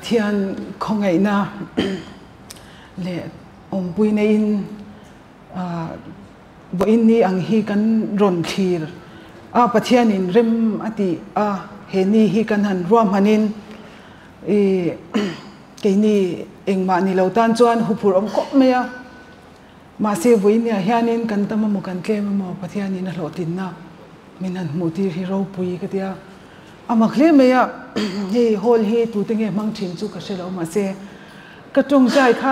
Pathian khawngaihna leh awmpui neiin vawiin ni ang hi kan rawn thlir a, Pathianin rem a tih a, he ni hi kan han ruahmanin ih keini engmah ni lo tan chuan huphurh awm khawp mai a, mahse vawiin niah hianin kan tam emaw kan tlem emaw Pathianin a hlawhtlinna min han hmuh tir hi ropui ka tia. A mak hle mai a, hei hall hi tute nge hmang thin chu ka hre lo mahse ka tawngtai kha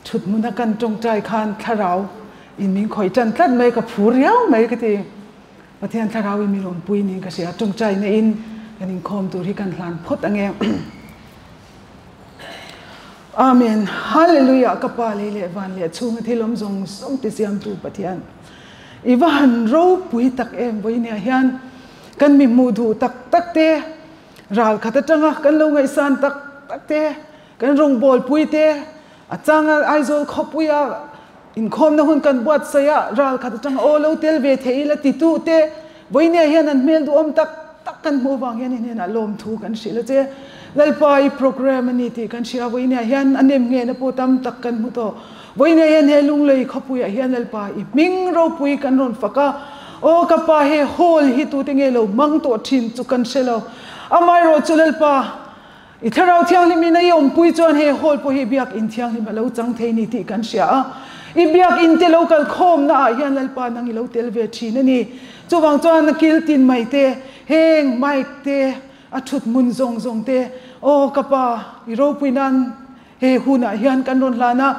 thut hmuna kan tawngtai khan thlarau in min khawih tan tlat mai ka phur riau mai ka ti. Pathian thlarau in min awmpui niin ka hria, tawngtai na in kan inkhawm tur hi kan hlan phawt ange. Amen Hallelujah ka pa lei leh van leh chhunga thil awm zawng zawng ti siamtu Pathian i va han ropui tak em vawinia hian Kan mi hmuh duh tak tak te, ral khat atanga kan lo ngaihsan tak tak te, kan rawngbawlpui te, a changa Aizawl khawpuia inkhawmna hun kan buatsaih a, ral khat atanga aw lo tel ve thei ila titu te, vawinia hian an hmel duhawm tak tak kan hmuh avang hian i hnenah lawmthu kan hrilh a che. Lalpa i program a ni tih kan hria, vawinia hian a nem nghehna pawh tam tak kan hmu tawh. Vawinia hian he Lunglei khawpuiah hian Lalpa i hming ropui kan rawn fak a, Aw ka pa he hall hi tute nge lo hmang tawh thin chu kan hre lo. Amaherawh chu Lalpa, i Thlarau Thianghlim in a i awmpui chuan he hall pawh hi biakinn thianghlim a lo chang thei ni tih kan hria a. I biakinn te lo kal khawmna ah hian Lalpa nang i lo tel ve thin a ni. Chuvang chuan a kil tin mai te, heng mic te, a thut hmun zawng zawng te, aw ka pa, i ropui nan He hunah hian kan rawn hlan a,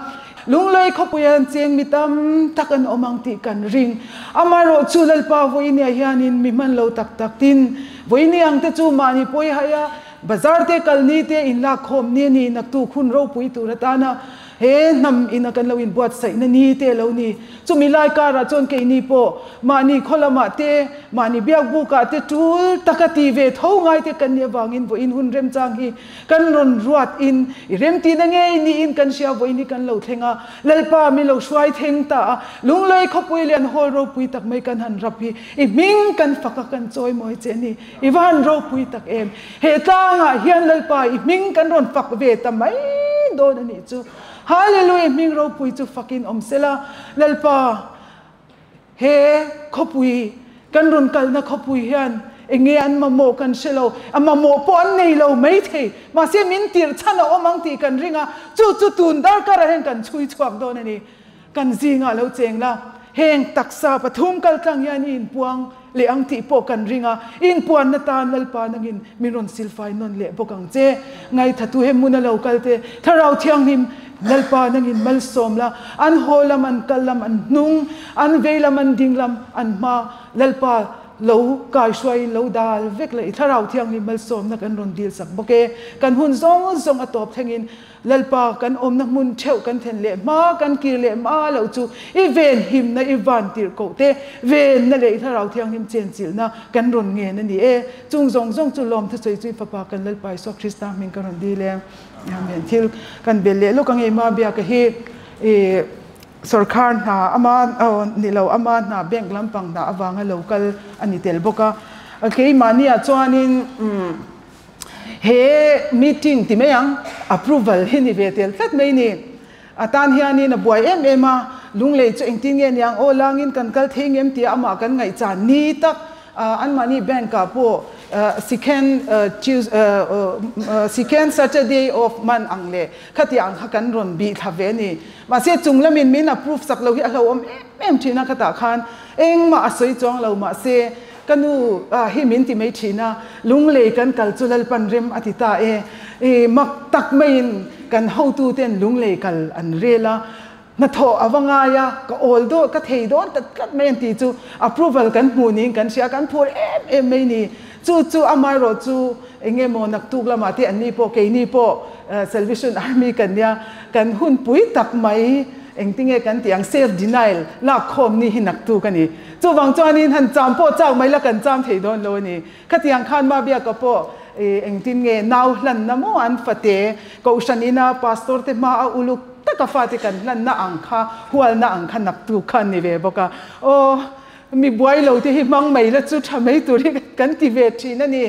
Lunglei khawpuia an cheng mi tam tak an awm ang tih kan ring. Amaherawh chu Lalpa vawinia hianin mi hman lo tak tak tin, vawiini ang te chu mahni pawi hai a, bazar te kal ni te inlak khawm ni a ni, naktuk hun ropui tur atana he hnam ina kan lo inbuatsaihna ni te lo ni. Chumi lai karah chuan keini pawh mahni khaw lamah te, mahni biakbukah te tul taka ti ve tho ngai te kan nih avangin vawiin hun remchang hi Kan rawn ruat in i remtihna ngei niin kan hria vawiin hi kan lo thleng a, Lalpa mi lo hruai thleng ta a, Lunglei khawpui lian hawl ropui tak mai kan han rap hi i hming kan fak a kan chawi mawi che ni, i va han ropui tak em. He tlangah hian Lalpa i hming kan rawn fak ve ta mai dawn a nih chu. Hallelujah hming ropui chu fakin awm sela, Lalpa. He khawpui, kan rawn kalna khawpui hian eng nge an mamawh kan hre lo, a mamawh pawh an nei lo maithei, mahse min tirh chhan a awm ang tih kan ring a, chu chu tun darkarah hian kan chhui chhuak dawn a ni. Kan zingah lo cheng la, heng taksa pathum kal tlang hian i inpuang leh ang tih pawh kan ring a, i inpuanna tan Lalpa nangin min rawn silfai nawn leh bawk ang che. Ngaithatu he hmuna lo kal te, Thlarau Thianghlim, Lalpa nangin malsawm la, an haw lam, an kal lam, an hnung, an vei lam, an ding lam, an hma, Lalpa lo kaihruaiin lo dal vek la, i Thlarau Thianghlim malsawmna kan rawn dil sak bawk e. Kan hun zawng zawng a tawp thlengin Lalpa kan awmna hmun theuh kan then leh hma, kan kir leh hma loh chu i ven himna, i van tirh koh te, venna leh i Thlarau Thianghlim chenchilhna kan rawn ngen a ni e. Chung zawng zawng chu lawm thusawi chu i Fapa kan Lalpa Isua Krista hming ka rawn dil e. Amen. Thil kan bel leh lawk ang e ma biaka hi i sorkar hna ama aw ni lo ama hna bank lampang hna avanga lo kal a ni tel bawk a. Keimahniah chuanin he meeting ti mai ang approval hi ni ve tel tlat mai ni. A tan hianin a buai em em a, Lunglei chu engtin nge niang aw langin kan kal thei ngem tia amah kan ngaihchan ni tak anmahni bank ah pawh second second Saturday of month ang leh khati ang kha kan rawn bih thla ve a ni. Mahse chung lamin min approve sak lo hi a hlauhawm em em thin a khatah khan engmah a sawi chuang lo mahse ka nu hi min ti mai thin a, Lunglei kan kal chu Lalpan rem a ti ta e, i mak tak maiin kan hotu ten Lunglei kal an rel a, hnathawh a va ngai a, ka awl dawn, ka thei dawn tlat tlat mai an tih chu approval kan hmuh niin kan hria, kan phur em em mai ni. Chu chu amaherawh chu eng nge maw naktuk lamah te anni pawh keini pawh Salvation Army kan nia, kan hun pui tak mai engtinge kan tih ang self denial lak khawm ni hi naktuk a ni. Chuvang chuanin han cham pawh chak mai la kan cham thei dawn lo a ni. Khatiang khan Mabiaka pawh engtin nge nau hlanna maw an fate Kohhran ina Pastor te hma a uluk taka fate kan hlanna ang kha hualna ang kha naktuk kha an ni ve bawk a. Aw mi buai lo te hi hmang mai la chu tha mai tur hi kan ti ve thin a ni.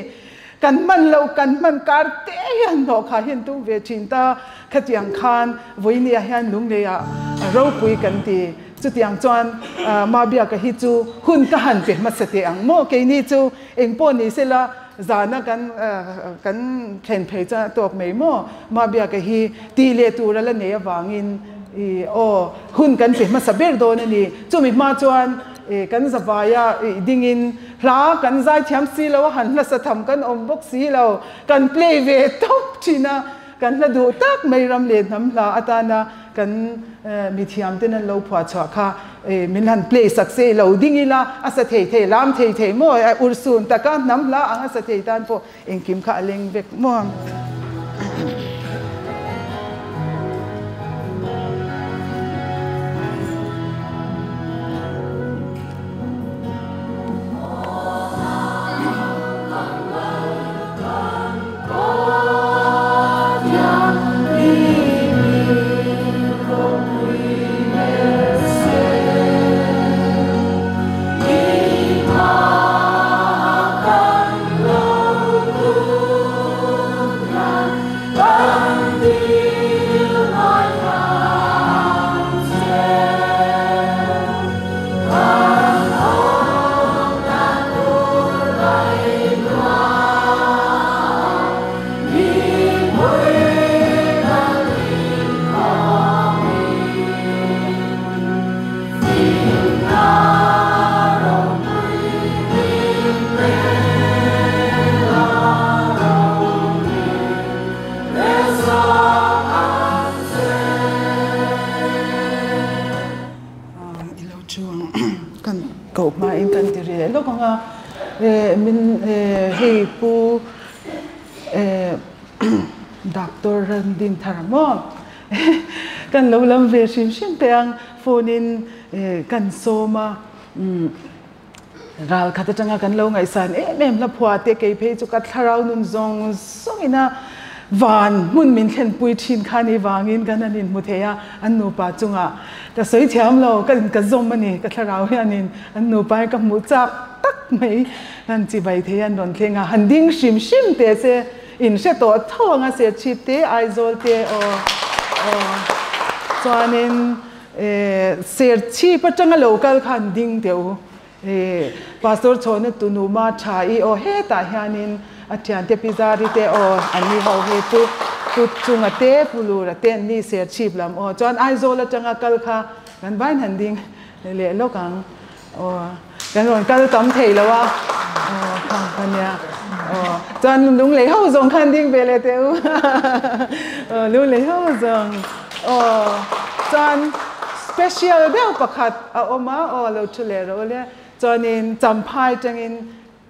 Kan hman loh kan hman kar te hian hnawhkhah hi an tum ve thin ta. Khatiang khan vawinia hian lungleiah ropui kan ti. Chutiang chuan Mabiaka hi chu hun ka han pe hmasa teh ang maw? Keini chu eng pawh ni sela zana kan kan thlen phei chuan a tawk mai maw? Mabiaka hi tih leh tur a la nei avangin i aw hun kan pe hmasa ber dawn a ni. Chumi hma chuan kan zavaia dingin hla kan zaithiam si lo a, han hlasa tham kan awm bawk si lo, kan play ve tawp thin a. Kan hla duh tak mai ram leh hnam hla atana kan mithiam ten an lo phuah chhuah kha min han play sak se lo ding ila a sa thei thei lam thei thei maw urhsun taka hnam hla ang a sa thei tan pawh engkim kha a leng vek maw. I lo thu ang kan koh hmain kan ti reh lawk ang a min hei pu doctor Randinthar maw kan lo lam ve hrim hrim teh ang phone in kan sawm a ral khat atanga kan lo ngaihsan em em hla phua te kei phei chu ka thlarau nun zawng zawng ina van hmun min thlenpui thin kha ni vangin kan han inhmu thei a an nupa chungah ka sawi thiam lo ka in ka zawm a ni ka thlarau hianin an nupa hi ka hmuh chak tak mai han chibai thei an rawn thleng a han ding hrim hrim teh se in hre tawh tho anga Serchhip te Aizawl te aw aw chuanin Serchhip atanga lo kal khan ding teh u. Pastor Chhawna tunu ma tha i aw hetah hianin a thiante Pi Zari te aw an ni ho hi Pu Pu Chunga te Pu Lura te an ni Serchhip lam aw chuan Aizawl atanga kal kha kan vain han ding leh lawk ang aw kan rawn kal tam thei lo a aw khang kha nia aw chuan lunglei ho zawng khan ding ve leh teh u aw lunglei ho zawng aw chuan special deuh pakhat a awm a aw lo thu leh rawh le chuanin champhai tangin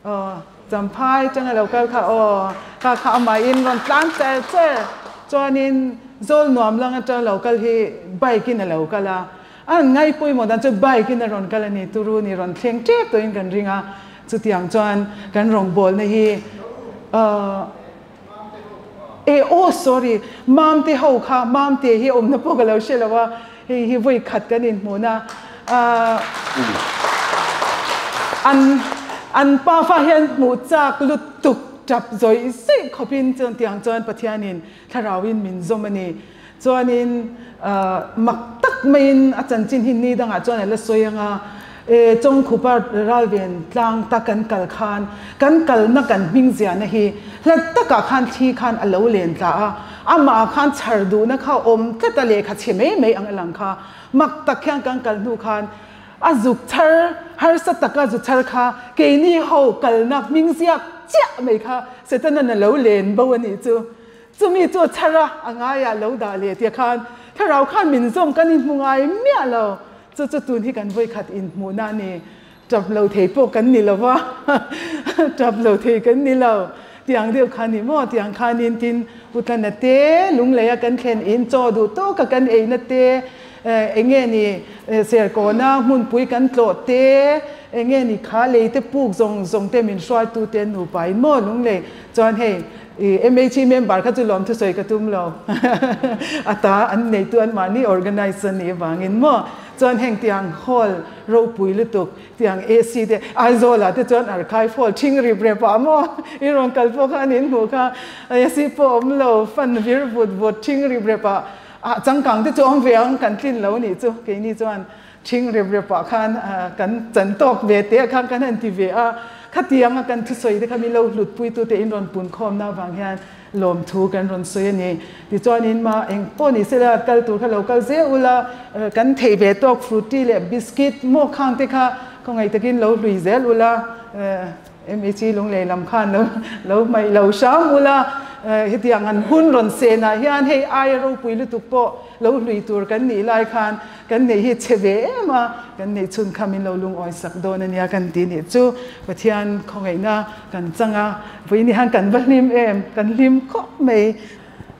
aw champhai tanga lo kal kha aw kha kha amahin rawn tlan cher cher chuanin zawl nuam lang atanga lo kal hi bike in a lo kal a a han ngai pawimawh dan chu bike in a rawn kal a ni turu ni rawn thleng tep tawhin kan ring a chutiang chuan kan rawngbawlna hi aw E aw sorry, Mamte ho kha Mamte hi awmna pawh ka lo hre lo a, hei hi vawi khat kan inhmuhna an an pafa hian hmuh chak lutuk tap zawih zawih khawpin chuan tiang chuan Pathianin thlarauin min zawm a ni. Chuanin mak tak maiin a chanchin hi ni dangah chuan a la sawi ang a, e Chawngkhupa ralven tlang ta kan kal khan kan kalna kan hming ziahna hi hlat takah khan thli khan a lo len tla a, amah khan chhar duhna kha awm tlat a lehkha chhe mai mai ang a lang kha mak tak hian kan kal hnu khan a zuk chhar harsa taka zu chhar kha keini ho kalna hming ziak chiah mai kha Setana'n a lo len bo a nih chu. Chumi chu a chhar a, a ngaiah lo dah leh tia khan thlarau khan min zawm kan inhmu ngai miah lo. Chu chu tun hi kan vawikhat inhmuhna a ni. Tap lo thei pawh kan ni lo va, tap lo thei kan ni lo. Tiang deuh kha ni maw? Tiang khanin tin Putlana te lungleia kan thlen in chaw duh tawka kan eina te, eng nge ni Serkawna hmunpui kan tlawh te, eng nge ni kha lei te puk zawng zawng te min hruaitu te nupa in maw lunglei chuan hei I MHE member kha chu lawm thusawi ka tum lo. A ta an neitu an mahni organize a nih avangin maw. Chuan heng tiang hall ropui lutuk tiang AC te Aizawl ah te chuan archive hall thing rip rep ah maw i rawn kal pawh khan in hmuh kha AC pawh awm lo fan vir vut vut thing rip rep ah ah changkang te chu awm ve ang kan tlin lo nih chu keini chuan thing rep rep ah khan kan chan tawk ve te ah khan kan han ti ve a khatiang a kan thusawi te kha min lo hlut pui tu te in rawn pun khawm na avang hian Lawmthu kan rawn sawi a ni. Tichuanin ma eng pawh ni sela kal tur kha lo kal zel ula, kan theih ve tawk fruity leh biscuit maw khang te kha khawngaih takin lo hlui zel ula, MEC lunglei lam khan lo lo hmaih lo hram ula, hetiang an hun rawn senah hian hei aia ropui lutuk pawh lo hlui tur kan nih lai khan Kan neih hi chhe ve em a, kan neih chhun kha min lo lungawi sak dawn a nia kan ti nih chu Pathian khawngaihna kan chang a, vawiin hian kan va hlim em, kan hlim khawp mai.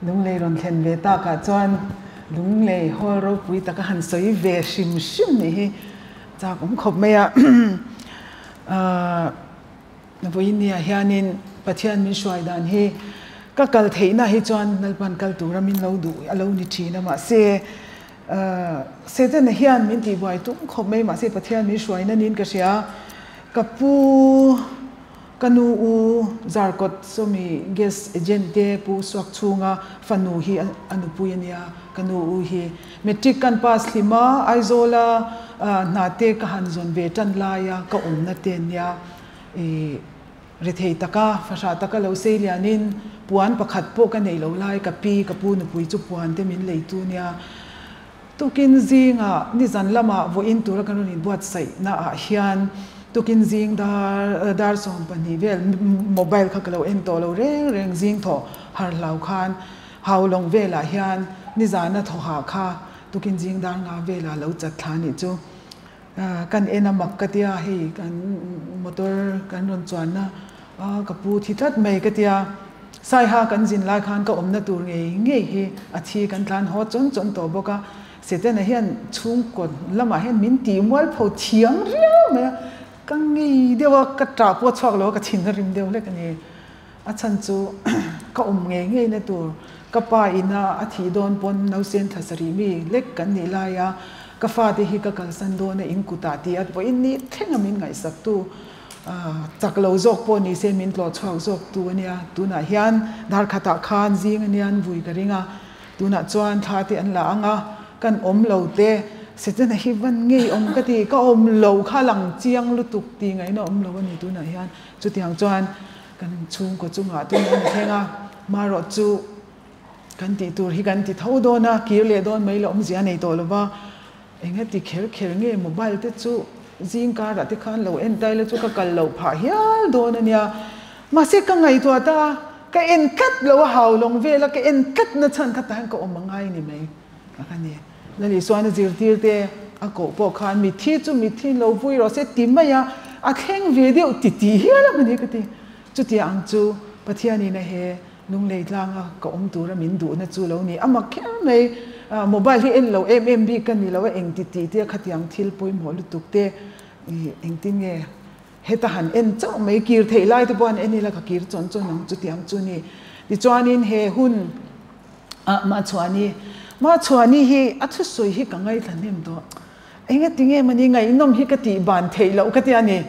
Lunglei rawn thlen ve takah chuan lunglei hawl ropui taka han sawi ve hrim hrim nih hi chak awm khawp mai a. Vawiin niah hianin Pathian min hruai dan hi ka kal theihna hi chuan Lalpan kal tura min lo duh a lo ni thin a, mahse Setana hian min tihbuai tum khawp mai mahse Pathian min hruaina niin ka hria. Ka pu, ka nu u Zarkawt sawmi gas agent te pu suak chhunga fanu hi a nupui a nia, ka nu u hi matric kan pass hlim a, Aizawla hna te ka han zawn ve tan laia ka awmna te ania. I rethei taka, fahrah taka lo sei lianin puan pakhat pawh ka neih loh lai ka pi, ka pu nupui chu puan te min leitu nia. Tukin zingah nizan lamah vawiin tura kan rawn inbuatsaihna ah hian tukin zing dar dar 12 vel mobile kha ka lo en tawh lo reng reng zing thawh har hlau khan Haulawng velah hian nizana thawhah kha tukin zing dar nga velah lo chat thla nih chu. Kan en a mak ka tia hei kan motor kan rawn chuanna a ka pu thi tlat mai ka tia Saiha kan zin lai khan ka awmna tur ngei ngei hi a thi kan tlan haw chawn chawn tawh bawk a Setana hian chhungkaw lamah hian min tih mual pho thiam riau mai a ka ngei deuh a ka ṭah pawh a chhuak lo a ka thin a rim deuh hlek a ni. A chhan chu ka awm ngei ngei na tur ka pa ina a thih dawn pawn nausen thla sarih mi lek kan nih lai a, ka fate hi ka kalsan dawn a in kutah tih a vawiin ni thleng a min ngaihsak tu chak lo zawk pawh ni se min tlawh chhuak zawk tu a nia. Tunah hian dar khatah khan zing a nian vui ka ring a, tunah chuan thla te an la ang a, kan awm lo te Setana hi van ngei awm ka ti, ka awm lo kha lang chiang lutuk tih ngaihna awm lo a ni tunah hian. Chutiang chuan kan chhungkaw chungah tun a ni thleng a, marawh chu kan tih tur hi kan ti tho dawn a, kir leh dawn mai la awmzia a nei tawh lo va, enga ti kher kher nge mobile te chu zing karah te khan lo en tai la chu ka kal loh phah hial dawn a nia, mahse ka ngaihtuah ta a, ka en tlat lo a hau lawng vel a, ka en tlat na chhan kha tah hian ka awm a ngai ni mai ka kha ni. Lalisua na zirtir te a koh pawh khan mitthi chu mitthi lo vui rawh se ti mai a, a thleng ve deuh ti tih hial a ni ka ti. Chutia ang chu Pathianin a he lunglei tlanga ka awm tura min duhna chu lo ni. A mak kher mai, mobile hi en lo em em bik ka ni lo a, eng ti tih te khatiang thil pawimawh lutuk te engtin nge heta han en chauh mai kir theih lai te pawh han en ila ka kir chawn chawn ang chutiang chu ni. Tichuanin he hun Ah Mahchhuani, Mahchhuani hi a thusawi hi ka ngaithla hnem tawh. Engati nge mani ngaihnawm hi ka tih ban theih loh ka ti a ni.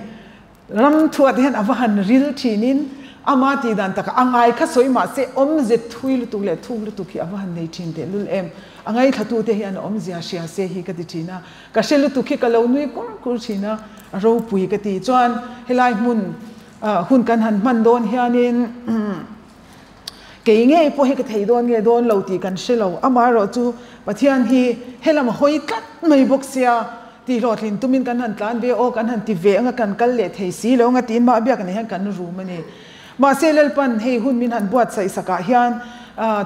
Ram thuah te hian a va han ril thinin ama tih dan takah a ngai kha sawi mahse awmze thui lutuk leh thuk lutuk hi a va han nei thin tehlul em. A ngaithla te hian a awmzia hria se hi ka ti thin a. Ka hre lutuk hi ka lo nui kur kur thin a, a ropui ka ti. Chuan helai hmun hun kan han hman dawn hianin Kei ngei pawh hi ka thei dawn nge dawn lo tih kan hre lo. Amaherawh chu Pathian hi helam a hawi tlat mai bawk sia, tih hlawhtlin tumin kan han tlan ve aw, kan han ti ve anga kan kal leh thei si lo anga tiin mah biak nei hian kan rum a ni. Mahse Lalpan hei hun min han buatsaih sakah hian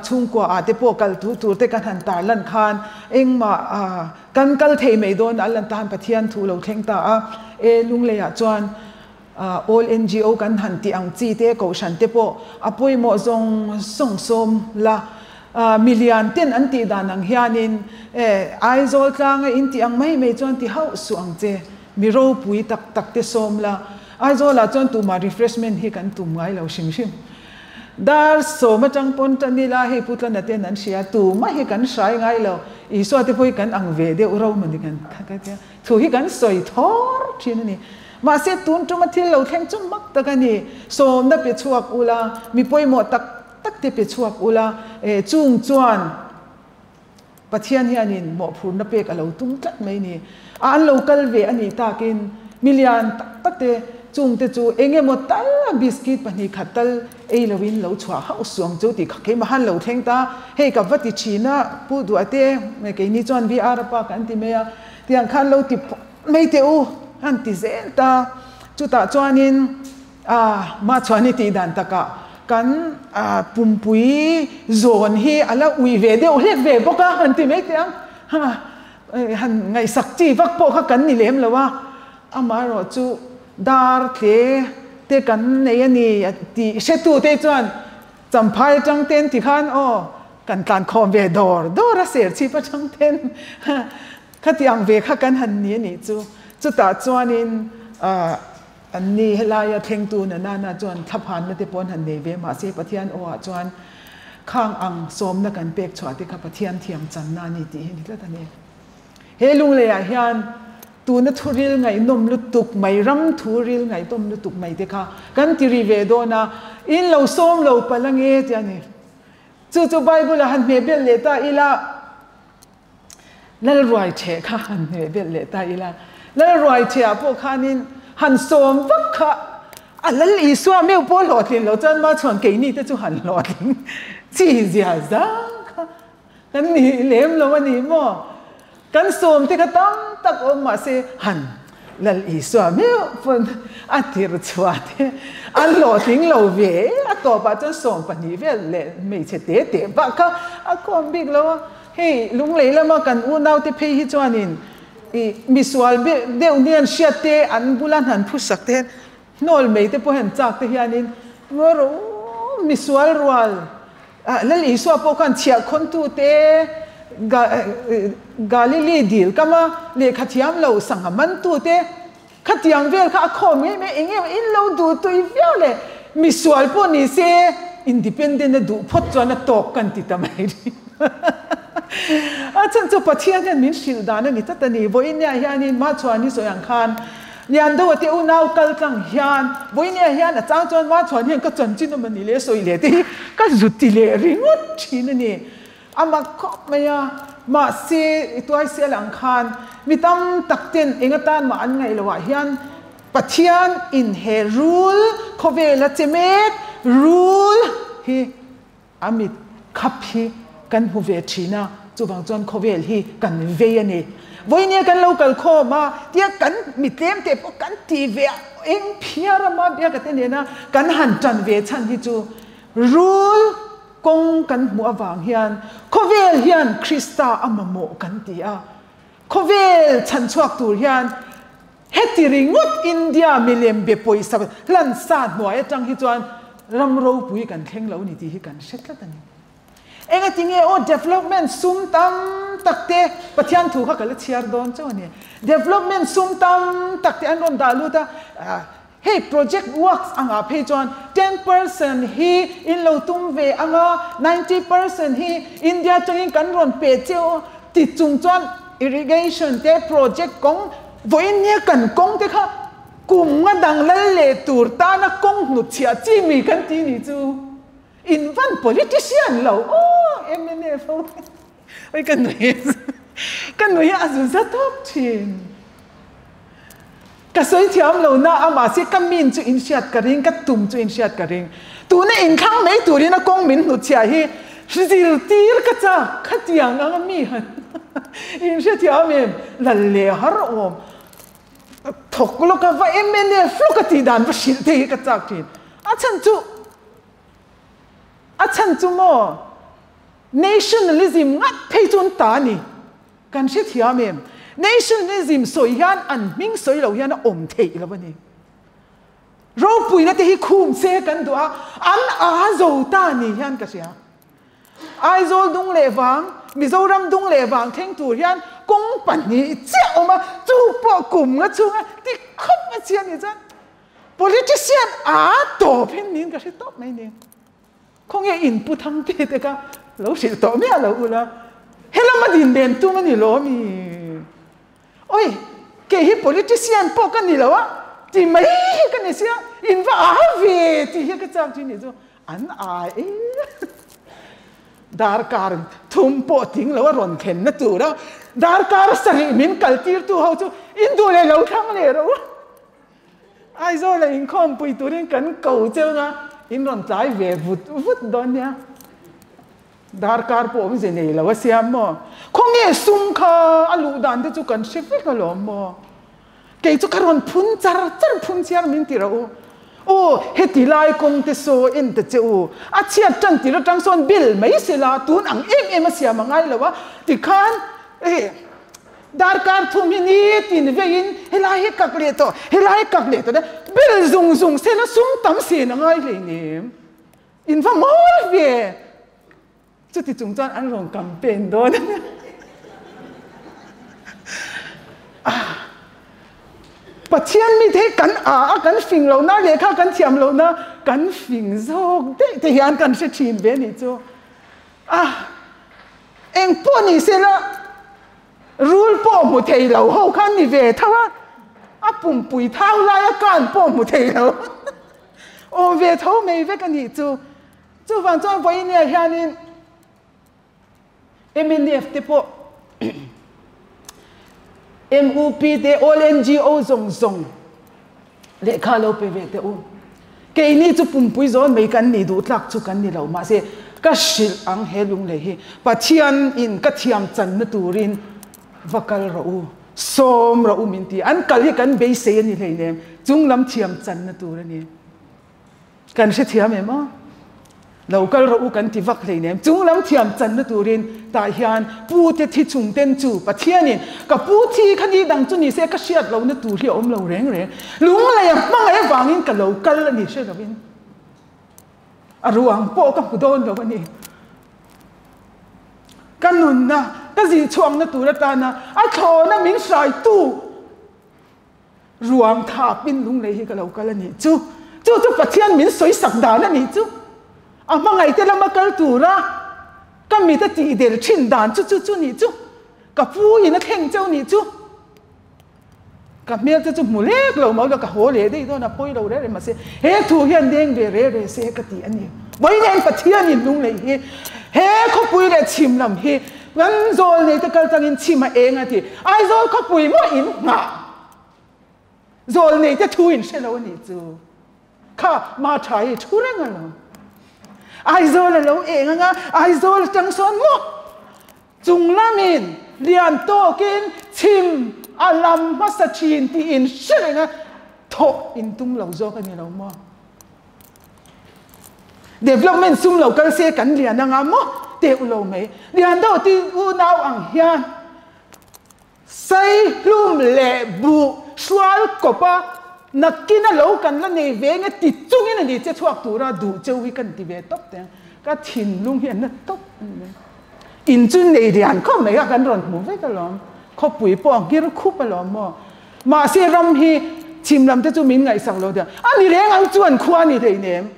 chhungkua ah te pawh kal tu tur te kan han tar lan khan engmah kan kal thei mai dawn a lan tan Pathian thu lo thleng ta a, e Lungleiah chuan All NGO kan han tih ang chi te, kohhran te pawh a pawimawh zawng zawng sawm la. Milian ten an tih dan ang hianin Aizawl tlanga in tih ang mai mai chuan ti hauh suh ang che. Mi ropui tak tak te sawm la. Aizawlah chuan tumah refreshment hi kan tum ngai lo hrim hrim. Dar sawm atang pawn tan ila hei Pu Tlana ten an hria, tumah hi kan hrai ngai lo, Isua te pawh hi kan ang ve deuh ro mawni kan ka tia, thu hi kan sawi thawr thin a ni. Mahse tun tuma thil lo thleng chu mak tak a ni, sawmna pe chhuak ula, mi pawimawh tak tak te pe chhuak ula, eh chung chuan Pathian hianin mawhphurna pek a lo tum tlat mai ni. A an lo kal ve a nih takin milian tak tak te chungte chu eng emaw tal a biscuit 2 khat tal ei loin lo chhuah hauh suang chu tih kha keimah han lo thleng ta. Hei ka va ti thin a, Pu Duahte keini chuan VR a pa kan ti mai a, tiang khan lo ti mai teh u han ti zel ta. Chutah chuanin A mah chuan i tih dan takah kan pumpui zawn hi a la ui ve deuh hlek ve bawk a, han ti mai teh ang. Han ngaihsak chi vak pawh kha kan ni lem lo a, amaherawh chu dar tle te kan nei a ni tih hretute chuan Champhai atang ten ti khan aw kan tlan khawm ve dawr dawr a, serchhip atang ten khatiang ve kha kan han ni a nih chu. Chutah chuanin An ni, helaia thlengtu na nana chuan thlaphanna te pawn han nei ve mahse Pathian aw ah chuan khang ang sawmna kan pek chhuah te kha Pathian thiam channa a ni tih hi ni tlat a ni. He lunglei ah hian tuna thuril ngaihnawm lutuk mai, ram thuril ngaihnawm lutuk mai te kha kan ti ri ve dawn a, in lo sawm lo palh ange tih a ni. Chu chu Bible ah han hmeh belh leh ta ila. Lalruaichhe kha han hmeh belh leh ta ila, Lalruaichhe-ah pawh khanin han sawm vak kha a Lal Isua meuh pawh hlawhtlin loh chuan mah chuan keini te chu han hlawhtling chi zia zang kha kan ni lem lo a ni maw? Kan sawm te kha tam tak awm mahse han Lal Isua meuh pawn a tirh chhuah te an hlawhtling lo ve a tawpah chuan 12 vel leh hmeichhe te te bak kha a khawm bik lo a. Hei lunglei lama kan unaute phei hi chuanin ih misual deuh nian hriat te an bula hnan phusak te hian hnawl mai te pawh hian chak te hianin ngaw rawh u misual rual ah Lal Isua pawh khan chhiahkhawntu te Galili dil kama lehkha thiam lo sangha mantu te khatiang vel kha a khawm ngei mai eng emaw in lo duh tui viau le misual pawh ni se independent a duh phawt chuan a tawk kan ti ta mai ri a chhan chu Pathian hian min hrilh dan a ni tlat a ni. Vawinia hianin Machhuani sawi ang khan Liandoa te unau kal tlang hian Vawinia hian a chang chuan Machhuani hian ka chanchin awm a ni leh sawi leh te hi ka zut ti leh ringawt thin a ni. A mak khawp mai a, mahse i tuai sial ang khan mi tam tak ten eng atan mah an ngaih loh ah hian Pathian in he rul khawvel a che mek rul hi a mit khap hi kan hmu ve thin a, chuvang chuan khawvel hi kan vei a ni. Vawinia kan lo kal khawm a, tia kan mi tlem te pawh kan ti ve a, eng phiar a mah biaka te nena kan han tan ve chhan hi chu rul Kawng kan hmuh avang hian khawvel hian Krista a mamawh kan ti a, khawvel chhanchhuak tur hian heti ringawt India milem be pawisa hlan sa hnuai atang hi chuan ram ropui kan thleng lo ni tih hi kan hre tlat a ni. Engatinge aw development sum tam tak te Pathian thu kha ka la chhiar dawn chauh a ni. Development sum tam tak te an rawn dah lut a, Hei project works angah phei chuan 10% hi in lo tum ve anga, 90% hi India atangin kan rawn pe cheu ti chung chuan irrigation te project kawng vawiin nia kan kawng te kha kum nga dang lal leh tur tana kawng hnutchhiah chi mi kan ti ni chu in van politician lo aw mnf ho oi ka nui ka nui a zu za tawp thin. Ka sawi thiam lo na a, mahse ka min chu in hriat ka ring, ka tum chu in hriat ka ring. Tuna inthlang mai turin a kawng min hnutchhiah hi zirtir ka chak, khatiang anga mi han in hrethiam em? Lal leh har awm thawk lawk a, va mnf lawk a tih dan va hrilh te hi ka chak thin. A chhan chu, a chhan chu maw nationalism ngat phei chu an ta a ni. Kan hrethiam em? Nationalism sawi hian an hming sawi lo hian a awm theih lo a ni. Ropuina te hi khum se kan duh a, an a zo ta ni hian ka hria. Aizawl dung leh vang, Mizoram dung leh vang thleng tur hian kawng 2 chiah awm a, chu pawh kum nga chhunga ti khawp a chhia ni chuan politician a tawp hin niin ka hre tawp mai ni. Khawnge in pu thang te te kha lo hrilh tawh miah lo ula, helama din len tum a ni lo ami? Oi, kei hi politician pawh ka ni lo a, ti mai hi ka ni sia, in va a ve tih hi ka chak thin nih chu an ai e. Darkar thum pawh tling lo a rawn thlenna tura darkar sarih min kal tirtu ho chu in duh leh lo thlang leh rawh u. Aizawl-a inkhawmpui turin kan ko cheu nga, in rawn tlai ve vut vut dawn nia. Darkar pawh awmze nei lo a siam maw? Khawnge sum kha a luh dan te chu kan hre vek alawm maw? Kei chu ka rawn phun char char phun chiar min ti rawh u. Aw, heti lai kawng te saw en ta che u. A chhiat tan tir atang sawn bel mai sela tun ang em em a siam a ngai lo a, tikhan eh darkar thum hi nitin veiin helai hi kak leh tawh, helai hi kak leh tawh te bel zung zung sela sum tam sen a ngai hleinem. In va mawi ve! Chuti chung chuan an rawn campaign dawn a nia. Pathian mite hi kan a a, kan fing lohna, lehkha kan thiam lohna, kan fing zawk daih te hian kan hre thin ve nih chu. A, eng pawh ni sela rul pawh hmu thei lo ho khan ni ve tho a, a pumpui thau laia kan pawh hmu thei lo. Awm ve tho mai vek a nih chu. Chuvang chuan vawinia hianin mnf te pawh MUP te all NGO zawng zawng lehkha lo pe ve teh u. Keini chu pumpui zawn mai kan nih duh tlak chu kan ni lo mahse ka hrilh ang he lunglei hi Pathian in ka thiam channa turin va kal rawh u, sawm rawh u min ti. An kal hi kan beisei a ni hleinem chunglam thiam channa tur a ni. Kan hrethiam em aw? Lo kal rawh u kan ti vak hleinem. Chung lam thiam channa turin tah hian pu te thi chung ten chu Pathianin ka pu thi kha ni dang chu ni se ka hriat lohna tur hi a awm lo reng reng. Lunglei a hmangaih avangin ka lo kal a ni hre lovin a ruang pawh ka hmu dawn lo a ni. Ka nunna ka zinchhuakna tur atana a thlawna min hraitu Ruang thapin lunglei hi ka lo kal a nih chu. Chu chu Pathian min sawi sak dan a nih chu. A hmangaihte lama kal tura ka mit a tih del thin dan chu chu chu nih chu. Ka pu in a thleng cheu nih chu. Ka hmel te chu hmu lek lo mau la ka haw leh daih dawn a pawi lo reh reh mahse he thu hian deng ve reh reh se ka ti a ni. Vawiin Pathian in lunglei hi he khawpui leh chhim lam hi Kan zawl nei te kal tangin chhim a eng a ti. Aizawl khawpui maw in nghah. Zawl nei te thu in hre lo a nih chu. Kha ma tha hi thu reng a lo. Aizawl a lo eng anga Aizawl atang sawn maw chung lamin lian tawkin chhim a lam hmasa thin tih in hre reng a thawh in tum lo zawk a ni lo maw. Development sum lo kal se kan lian anga maw teh u lo mai. Lian deuh ti unau ang hian sai hlum leh buh hrual kawp a nakin a lo kan la nei ve nge ti chungin a ni che chhuak tura duh cheu hi kan ti ve tawp teh ang. Ka thinlung hi a na tawp a ni mai. In chu nei lian khawp mai kha kan rawn hmu vek alawm. Khawpui pawh a nghir khup alawm maw. Mahse ram hi chhim lam te chu min ngaihsak lo deuh. A ni reng ang chuan khua ni hleinem.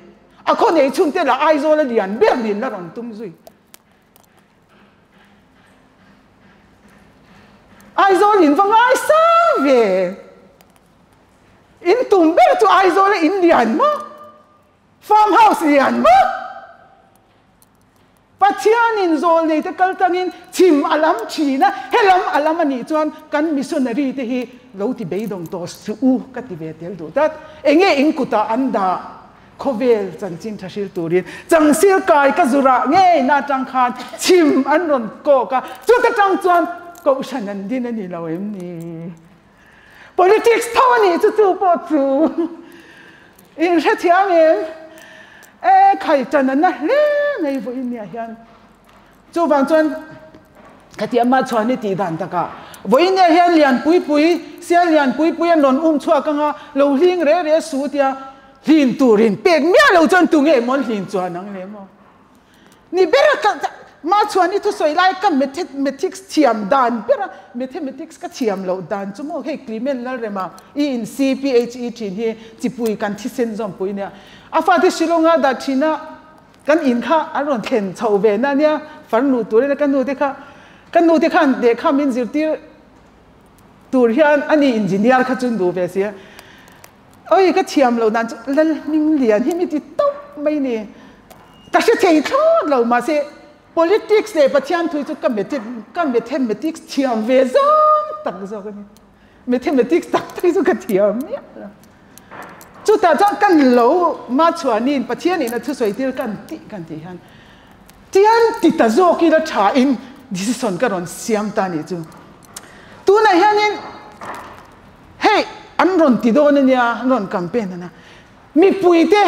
A khaw nei chhun te lah Aizawl a lian ber nin la rawn tum zui. Aizawl in va ngaisang ve. In tum ber chu Aizawl a in lian maw? Farm house lian maw? Pathianin zawlneite kal tangin chhim a lam thin a, helam a lam a nih chuan kan missionary te hi lo ti beidawng tawh suh u ka ti ve tel duh tlat. Enge in kutah an dah khawvel chanchin tha hril turin changsil kai ka zurah ngei na atang khan chhim an rawn kawk a, chuta tang chuan kohhran an din a ni lo em ni? Politics tho a nih chu chu pawh chu in hrethiam em? E khai tan a na hle mai vawiin nia hian chuvang chuan khati ama chhuan i tih dan takah vawiin nia hian lian pui pui sial lian pui pui an rawn um chhuak anga lo hling re re su tia hlin turin pek miah lo chuan tunge mawn hlin chuan ang le maw? Ni ber a ka mah chuan i thusawi lai ka mathematics thiam dan ber a, mathematics ka thiam loh dan chu maw hei Clement Lalrema i in CPHE thin hi chipui kan thisen zawmpui nia. A fate Shillonga dah thin a. Kan in kha an rawn thlen chhoh ve na nia, farnu turin ka nu te kha, ka nu te khan lehkha min zirtir tur hian ani engineer kha chu duh ve sia. Oi ka thiam lo dan chu lal hming lian hi mi ti tawp mai ni. Ka hre thei thlawt lo mahse politics leh Pathian thu chu ka ka mathematics thiam ve zawng tak zawk a ni. Mathematics tak tak hi chu ka thiam miah lo. Chutah chuan kan lo ma chhuanin Pathianin a thusawi tir kan tih kan tih hian tian ti ta zawk ila tha in decision ka rawn siam ta nih chu. Tunah hianin hei an rawn ti dawn ania, an rawn campaign ania. Mipuite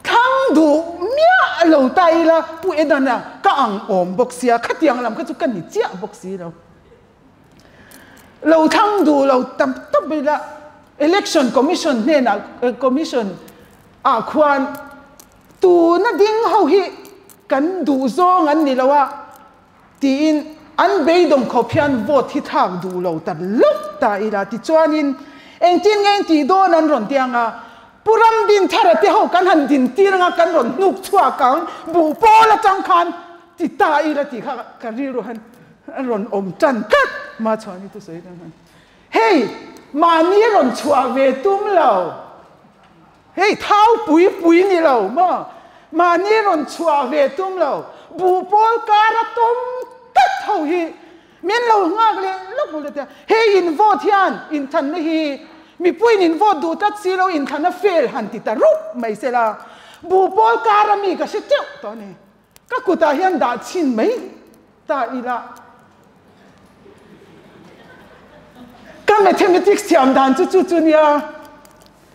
thlang duh miah lo ta ila Pu Edana ka ang awm bawk sia, khatiang lam kha chu ka ni chiah bawk si lo. Lo thlang duh lo tam tawp ila Election Commission hnenah Commission ah khuan tuna ding ho hi kan duh zawng an ni lo a tiin an beidawng khawp hian vote hi thlak duh lo ta lawk ta ila tichuanin engtin nge intih dawn an rawn ti anga Pu Ramdinthara te ho kan han din tir anga kan rawn hnuk chhuak ang buh pawl atang khan ti ta ila tih kha ka rilru han A rawn awm tan tlat ma chhuah ni thusawi tan han. Hei mahni a rawn chhuah ve tum lo. Hei thau pui pui ni lo maw. Mahni a rawn chhuah ve tum lo. Buh pawl kar a tawm tlat ho hi min lo nghak leh lawk lawk leh. Hei in vote hian inthanna hi mipuiin in vote duh tlat si lo inthanna fail han ti ta rup mai sela. Buh pawl kar a mi ka hre teuh tawh a ni. Ka kutah hian dah chhin mai ta ila. Ka mathematics thiam dan chu chu chu nia.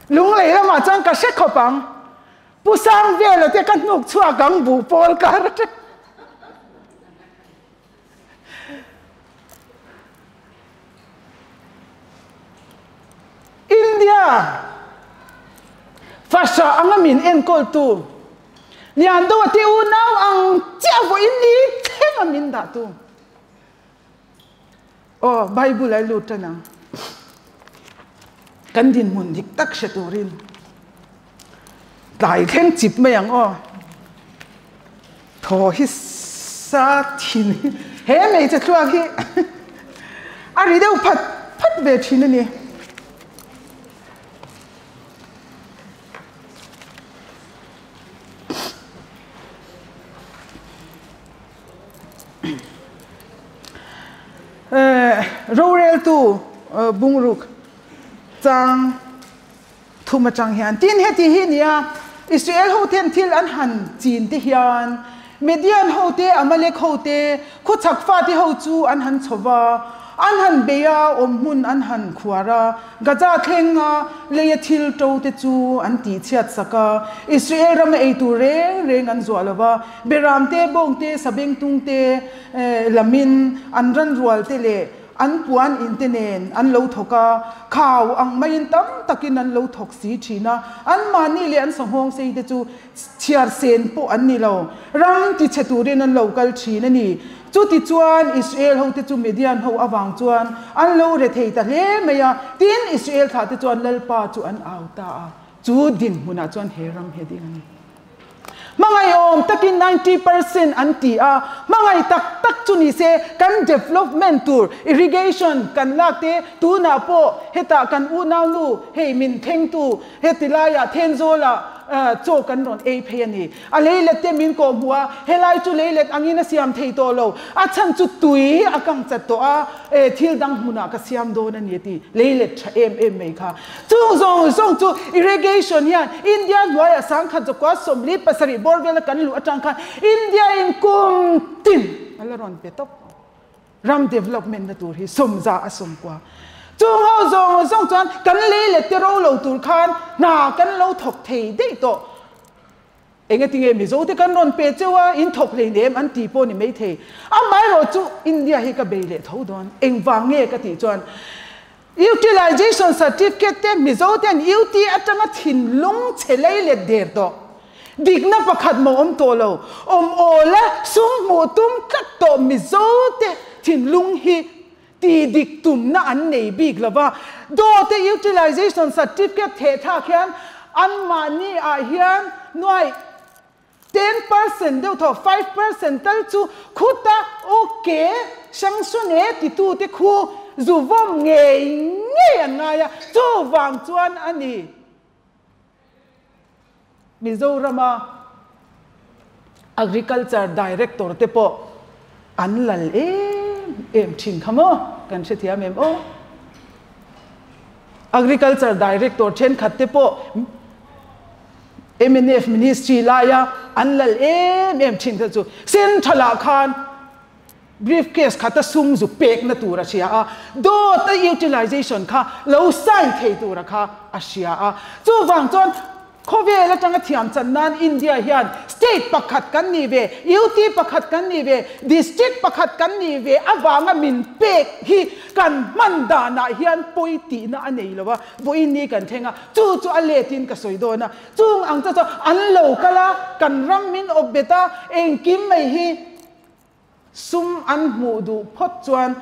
Lunglei lamah chuan ka hre khawp ang. Pu Sang vela te ka hnuk chhuak ang buh pawl kar atang. India fasa anga min enkawltu Liandoa te unau ang chiah vawiin ni thleng a min dahtu. Aw, Bible ai lut tan ang. Kan dinhmun dik tak hre turin tlai thleng chip mai ang aw. Thaw hi sa thin hi he hmeichhe thluak hi a ri deuh phat phat ve thin a ni. Roreltu bungruk chang Thum atang hian tin heti hi nia, Israel ho ten thil an han chin te hian Midian ho te, Amalek ho te, khuchhak fate ho chu an han chho va, an han bei a, awm hmun an han khuar a, Gaza thlenga leia thil to te chu an tihchhiat sak a, Israel rama ei tur reng reng an zuah lo va, Beram te, Bawng te, Sabengtung te lamin an ranrual te leh An puan in te nen an lo thawk a, khau ang maiin tam takin an lo thawk si thin a, anmahni leh an sanghawng sei te chu chhiar sen pawh an ni lo, ram tichhe turin an lo kal thin a ni. Chutichuan Israel hote chu Midian ho avang chuan an lo re thei ta hle mai a, tin Israel thlah te chuan Lalpa chu an au ta a, chu dinhmunah chuan he ram hi a ding a ni. Hmangaihawm takin 90% an ti a, hmangaih tak tak chu ni se kan development tur irrigation kan lak te tunah pawh hetah kan unaunu hei min thlengtu heti laiah Thenzawlah chaw kan rawn ei phei a ni. A leilet te min kawh hmuh a, helai chu leilet angin a siam thei tawh lo, a chhan chu tui a kang chat tawh a, thil dang hmunah ka siam dawn a ni a ti, leilet tha em em mai kha. Chung zawng zawng chu irrigation hian India hnuaiah sangkhat zakua 47 bawr vela kan luh atang khan India in kum tin a la rawn pe tawp ram development na tur hi sawmza a sawmkua. Chung ho zawng zawng chuan kan lei leh te ro lo tur khan hna kan lo thawk thei daih tawh. Engatinge Mizo te kan rawn pe cheu a, in thawk hlei nem an ti pawh ni maithei. Amaherawh chu India hi ka bei leh tho dawn. Engvang nge ka tih chuan Utilization Certificate te Mizo ten UT atanga thinlung chhe lei let der tawh. Dikna pakhat maw awm tawh lo. Awm awl a sum hmuh tum tlat tawh Mizo te thinlung hi ti dik tumna an nei bik lo va. Daw te Utilization Certificate thehthlak hian anmahni ah hian nuai. 10% deuh thaw, 5% tal chu khuta ok sanction e titute khu zu vawm ngei ngei an ngai a, chuvang chuan a ni. Mizorama Agriculture Director te pawh an lal em em thin kha maw? Kan hrethiam em aw? Agriculture Director thenkhat te pawh mnf Ministry laia an lal em em thin kha chu Central ah khan Briefcase khata sum zu pekna tur a hria a, dawt a utilization kha lo sign thei tura kha a hria a. Chuvang chuan khawvel atanga thiam chan nan India hian state pakhat kan nih ve, UT pakhat kan nih ve, district pakhat kan nih ve avanga min pek hi kan hman danah hian pawi tihna a nei lo a, vawiin ni kan thleng a, chu chu a letin ka sawi dawn a. Chung ang chu chuan an lo kal a, kan ram min awp bet a, engkim mai hi Sum an hmuh duh phawt chuan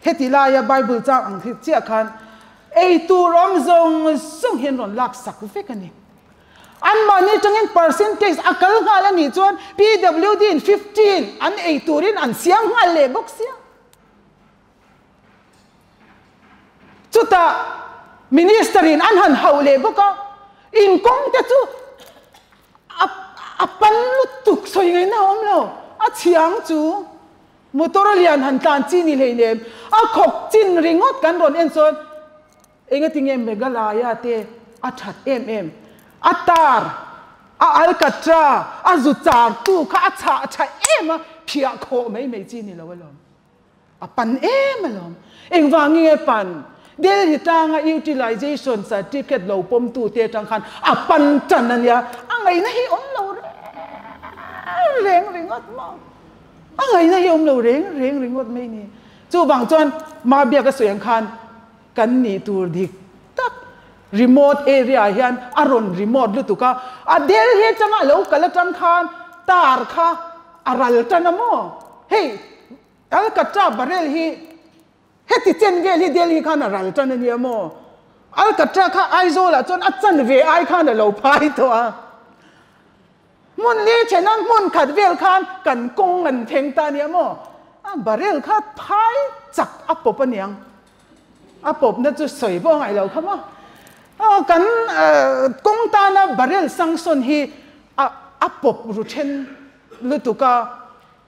heti laia Bible chang ang thil chiah khan ei tur awm zawng zawng hian rawn lak sak vek a ni. Anmahni atangin percentage a kal nghal a nih chuan PWD in 15 an ei turin an siam nghal leh bawk sia. Chutah Minister in an han hauh leh bawk a, inkawng te chu A a pan lutuk sawi ngaihna a awm lo. A chhiang chu motor a lian han tlan chi ni hleinem. A khawk chin ringawt kan rawn en chuan engatinge Meghalaya te a that em em. A tar, a alkatra, a zu char tu kha a chhah tha em a, phiah khawh mai mai chi ni lo alawm. A pan em alawm. Engvang nge pan? Delhi tlanga utilization certificate lo pawmtu te atang khan a pan tan a nia. A ngaihna hi awm lo reng reng ringawt maw? A ngaihna hi awm lo reng reng ringawt mai ni. Chuvang chuan Mabiak a sawi ang khan kan nih tur dik tak remote area ah hian a rawn remote lutuk a. A Delhi atanga a lo kal atang khan tar kha a ral tan a maw? Hei Alcatra barrel hi heti chen vel hi Delhi khan a ral tan a nia maw? Alcatra kha Aizawl ah chuan a chan ve ai khan a lo phai tawh a. Hmun li then a hmun khat vel khan kan kawng an thleng ta a nia maw? A barrel kha phai chak a pawp a niang. A pawpna chu sawi pawh a ngaih lo kha maw? Kan kawng tana barrel sanction hi a pawp ru then lutuk a.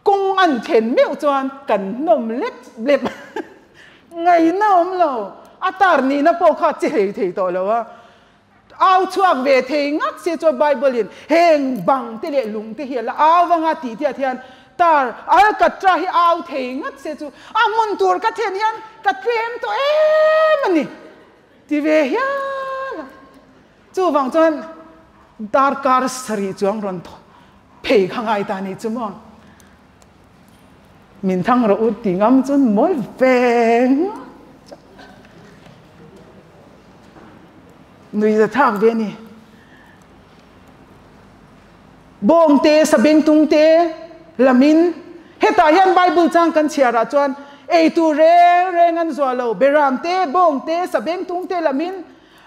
Kawng an thlen meuh chuan kan hnawm lep lep ngaihna awm lo. A tar nihna pawh kha che hlei thei tawh lo a. Au chhuak ve thei ngat se chuan Bible in heng bang te leh lung te hi a la au vang a tih tiat hian tar alkatra hi au thei ngat se chu a hmun tur ka thlen hian ka tlem tawh em a ni ti ve hial a. Chuvang chuan darkar sarih chuang rawn phei kha ngai ta ni chu maw? Min thang rawh u ti ngam chuan mawi ve ngawt. Nui za thak ve ni. Bawng te, sabengtung te lamin hetah hian Bible chang kan chhiarah chuan eitur reng reng an zuah lo. Beram te, bawng te, sabengtung te lamin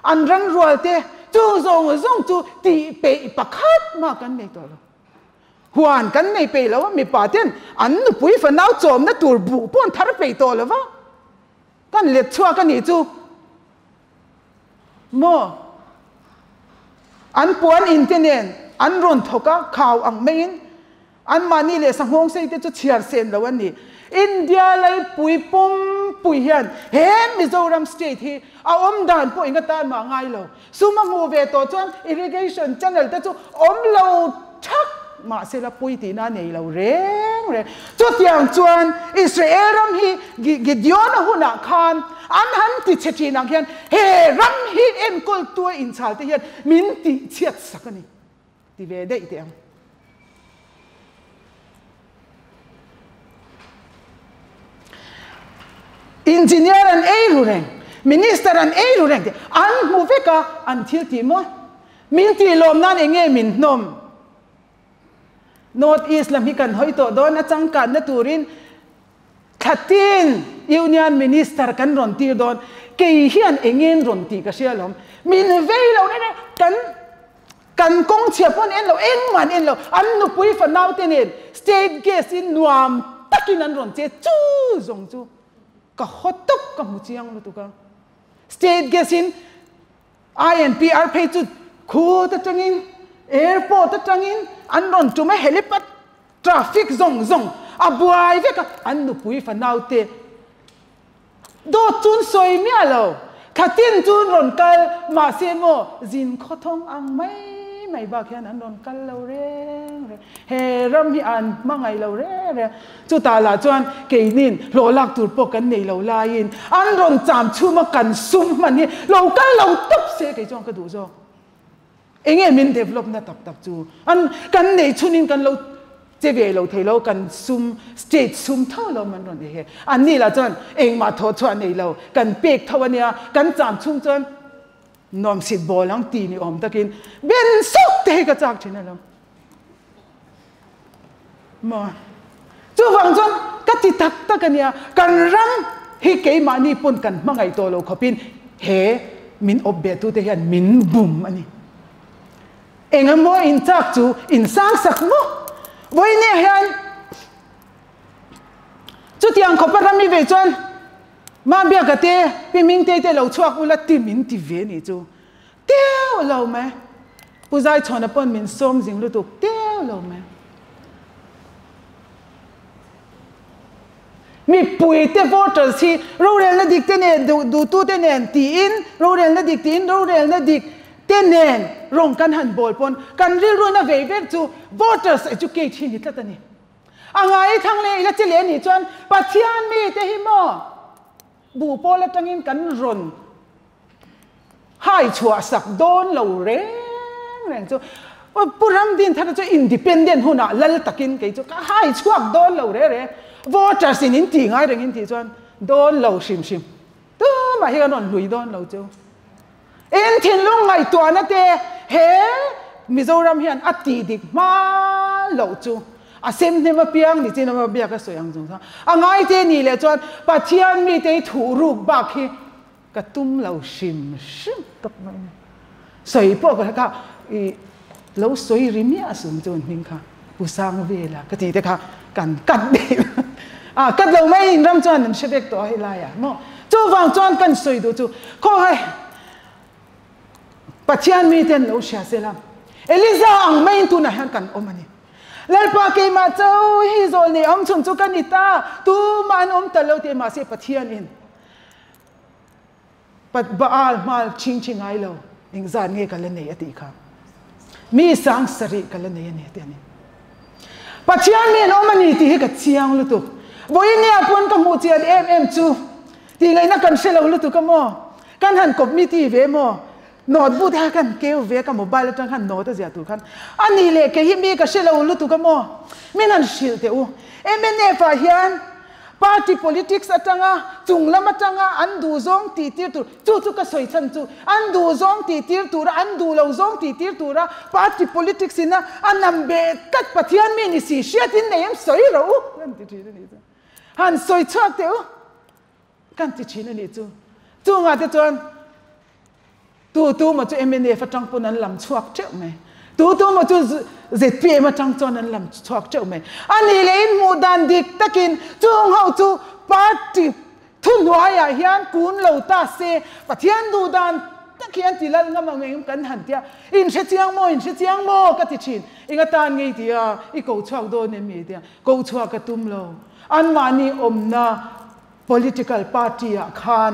An ran rual te chung zawng zawng chu tih peih pakhat mah kan nei tawh lo. Huan kan nei peih lo a, mipa ten an nupui fanau chawmna tur buh pawh an thar peih tawh lo va, kan let chhuak a nih chu maw? An puan in te nen an rawn thawk a, khau ang maiin Anmahni leh sanghawng sei te chu chhiar sen lo an ni. India laipui pumpui hian he Mizoram state hi a awm dan pawh eng atan mah ngai lo. Sum a hmuh ve tawh chuan irrigation channel te chu awm lo thak mahse la pui tihna a nei lo reng reng. Chutiang chuan Israel ram hi Gideon-a hunah khan an han ti chhe thin ang hian he ram hi enkawltu a inchhal te hian min tihchhiat sak a ni. Ti ve daih teh ang. Engineer an ei ru reng, minister an ei ru reng tih an hmu vek a, an thil tih maw? Min tih lawm nan eng nge min hnawm? North East lam hi kan hawi tawh dawn a changkanna turin Thlatin Union Minister kan rawn tir dawn, kei hian eng nge an rawn tih ka hria alawm. Min vei lo reng reng, kan. Kan kawng chhia pawn en lo, engmah an en lo, an nupui fanau te nen state guest in nuam takin an rawn che chu zawng chu ka haw tawp ka hmu chiang lutuk a. State guest in INPR phei chu khut atangin airport atangin an rawn tum a, helipad traffic zawng zawng a buai vek a, an nupui fanau te Dawt chun sawi miah lo, thla tin chun rawn kal, mahse maw zin khawthawng ang mai mai bak hian an rawn kal lo reng reng. He ram hi an hmangaih lo reng reng. Chutah lah chuan keinin hlawh lak tur pawh kan nei lo laiin an rawn cham chhum a kan sum hman hi lo kal lo tawp se kei chuan ka duh zawk. Enge min develop na tak tak chu an kan nei chhunin kan lo che ve lo thei lo, kan sum state sum tho lo man rawn ei he. An ni lah chuan engmah thawh chhuah nei lo, kan pek tho ania, kan cham chhung chuan nuamsit bawl ang ti ni awm takin ben sawk te hi ka chak thin alawm. Maw? Chuvang chuan ka ti tak tak ania, kan ram hi keimahni pawn kan hmangaih tawh lo khawpin he min awp beh tute hian min bum a ni. Engemaw in chak chu in sang sak maw? Vawinia hian chutiang khawpa ram i vei chuan Mabiaka te, Pi Mingtei te lo chhuak ula ti min ti ve ni chu. Teu lo mai. Pu Zaichhawna pawn min sawm zing lutuk teu lo mai. Mipui te voters hi rorelna dik te nen duhtu te nen tiin rorelna dik tiin rorelna dik te nen rawng kan han bawl pawn kan rilruina vei vek chu voters educate hi ni tlat a ni. A ngai thlang leh ila chi leh anih chuan Pathian mite hi maw buh pawl atangin kan rawn Hai chhuah sak dawn lo reng reng chu Pu Ramdinthara chu independent hunah lal takin kei chu ka hai chhuak dawn lo re re. Voters in in tih ngai reng in tih chuan dawn lo hrim hrim. Tumah hi kan rawn hlui dawn lo chu. In thinlung ngaihtuahna te he Mizoram hian a tih dik hma loh chu a sem hnem apiang ni chin a biak a sawi ang chung chuan a ngaite nih leh chuan Pathian mite hi thuh ruk bak hi Ka tum lo hrim hrim tawp mai a ni. Sawi pawh ka kha i lo sawi ri miah sum chu an hming kha Pu Sangvela ka tih te kha kan cut daih a, cut lo mai in ram chuan an hre vek tawh a helai ah maw. Chuvang chuan kan sawi duh chu khaw hei Pathian mite an lo hria sela Eliza ang maiin tunah hian kan awm a ni. Lalpa keimah chauh hi zawl nei awm chhun chu ka ni ta, tumah an awm ta lo tih mahse Pathian in Pat Baal hmal chhing chhi ngai lo, engzat nge ka la nei a tih kha. Mi sang sarih ka la nei a ni ti a ni. Pathian mi an awm a ni tih hi ka chiang lutuk. Vawinia pawn ka hmuh chian em em chu tih ngaihna kan hre lo lutuk a maw? Kan han kawp mi ti ve maw? Note bu te kha kan keu ve ka mobile atang khan note a ziah tur khan a ni leh kei hi mi ka hre lo lutuk a maw? Min han hrilh teh u. Mnf ah hian Party politics atanga chung lam atanga an duh zawng tih tir tur, chu chu ka sawi chhan chu, an duh zawng tih tir tura, an duh lo zawng tih tir tura party politics ina a nam beh tlat Pathian mi ni si hriat in nei em sawi rawh u kan ti thin a nih chu. Han sawi chhuak teh u kan ti thin a nih chu. Chungah te chuan Tu tu maw chu mnf atang pawn an lam chhuak teuh mai. Tu tu maw chu zpm atang chuan an lam chhuak teuh mai. A nih leh in hmuh dan dik takin chung ho chu party thuhnuaiah hian kun lo ta se Pathian duh dan tak hi an ti lal ngam ang engem kan han tia in hre chiang maw in hre chiang maw ka ti thin. Eng atan ngei tia i ko chhuak dawn em mi tia ko chhuak ka tum lo. Anmahni awmna Political party ah khan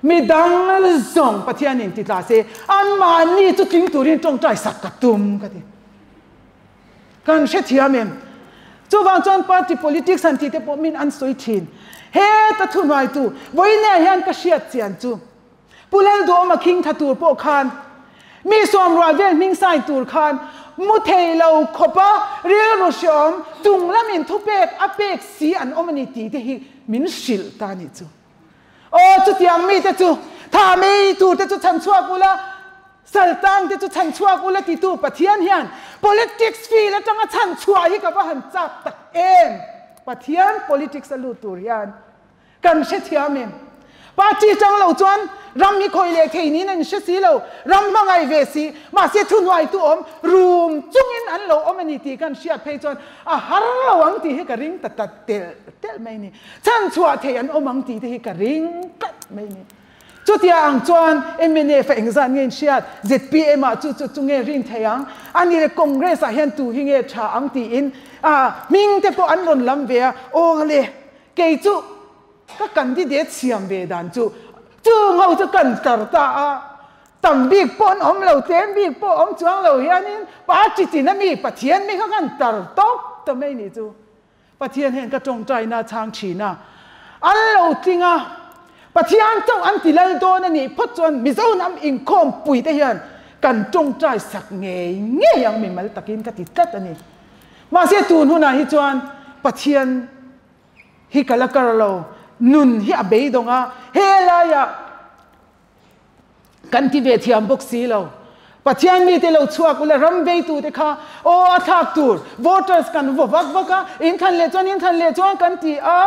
mi dang zawng Pathian in ti tla se anmahni chu tling turin tawngtai sak ka tum ka ti. Kan hrethiam em? Chuvang chuan party politics han tih te pawh min an sawi thin. Heta thuhnuaitu vawiinah hian ka hriat chian chu Pu Lalduhawma khing tha tur pawh khan mi sawm rual vel hming sign tur khan mu thei lo khawpa rilru hreawm chung lamin thupek a pek si an awm a ni tih te hi min hrilh ta nih chu. Aw chutiang mite chu tha mei tur te chu chhan chhuak ula, saltang te chu chhan chhuak ula titu Pathian hian politics field atanga chhan chhuah hi ka va han chak tak em! Pathian politics a lut tur hian Kan hrethiam em? Party tang lo chuan ram hi khawih leh thei niin an inhre si lo, ram hmangaih ve si, mahse thuhnuaitu awm rum chungin an lo awm a ni tih kan hriat phei chuan a har lo ang tih hi ka ring ta ta telh telh mai a ni. Chhanchhuah thei an awm ang tih te hi ka ring tlat mai a ni. Chutia ang chuan mnf a engzat nge inhriat, zpm ah chu chu chu nge rin thei ang, a ni le Congress ah hian tu hi nge tha ang tiin hming te pawh an rawn lam ve a, aw le kei chu ka candidate siam ve dan chu chung ho chu kan tar ta a, tam bik pawh an awm lo, tlem bik pawh awm chuang lo hianin party tin ami Pathian mi kha kan tar tawp ta mai ni chu. Pathian hian ka tawngtaina a chhang thin a, an lo tling a, Pathian chauh an ti lal dawn a nih phawt chuan Mizo hnam inkhawm pui te hian kan tawngtai sak ngei ngei ang mimal takin ka ti tlat a ni. Mahse tun hunah hi chuan Pathian hi ka la kar lo, nun hi a beidawng a, helaiah Kan ti ve thiam bawk si lo. Pathian mite lo chhuak ula ram veitute kha aw a thlak tur voters kan vaw vak vak a, inthlan leh chuan inthlan leh chuan kan ti a,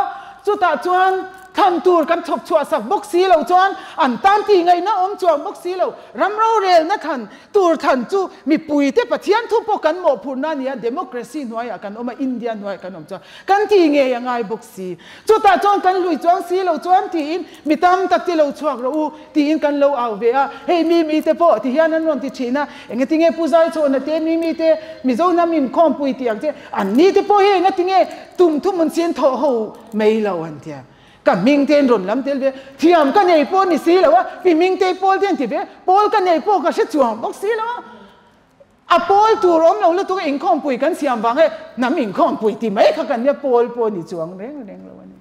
chutah chuan thlan tur kan chhawp chhuah sak bawk si lo chuan an tan tih ngaihna awm chuang bawk si lo. Ram rorelna thlan tur thlan chu mipuite Pathian thu pawh kan mawhphurhna a ni a, democracy hnuaiah kan awm a, India hnuaiah kan awm chuan kan tih ngei a ngai bawk si. Chutah chuan kan hlui chuang si lo chuan tiin mi tam tak ti lo chhuak rawh u tiin kan lo au ve a, hei mi mi te pawh ti hian an rawn ti thin a, engatinge Pu Zaichhawna te mi mi te Mizo hnam inkhawmpui tih ang che an ni te pawh hi engatinge tum thum an sin thawh ho mai lo an tia. Ka hming te an rawn lam tel ve, thiam ka nei pawh ni si lo a, pi hming te pawl te an ti ve, pawl ka nei pawh ka hre chuang bawk si lo a. A pawl tur awm lo lutuk a inkhawmpui kan siam vang e, hnam inkhawmpui ti mai kha kan nia pawl pawh ni chuang reng reng lo a ni.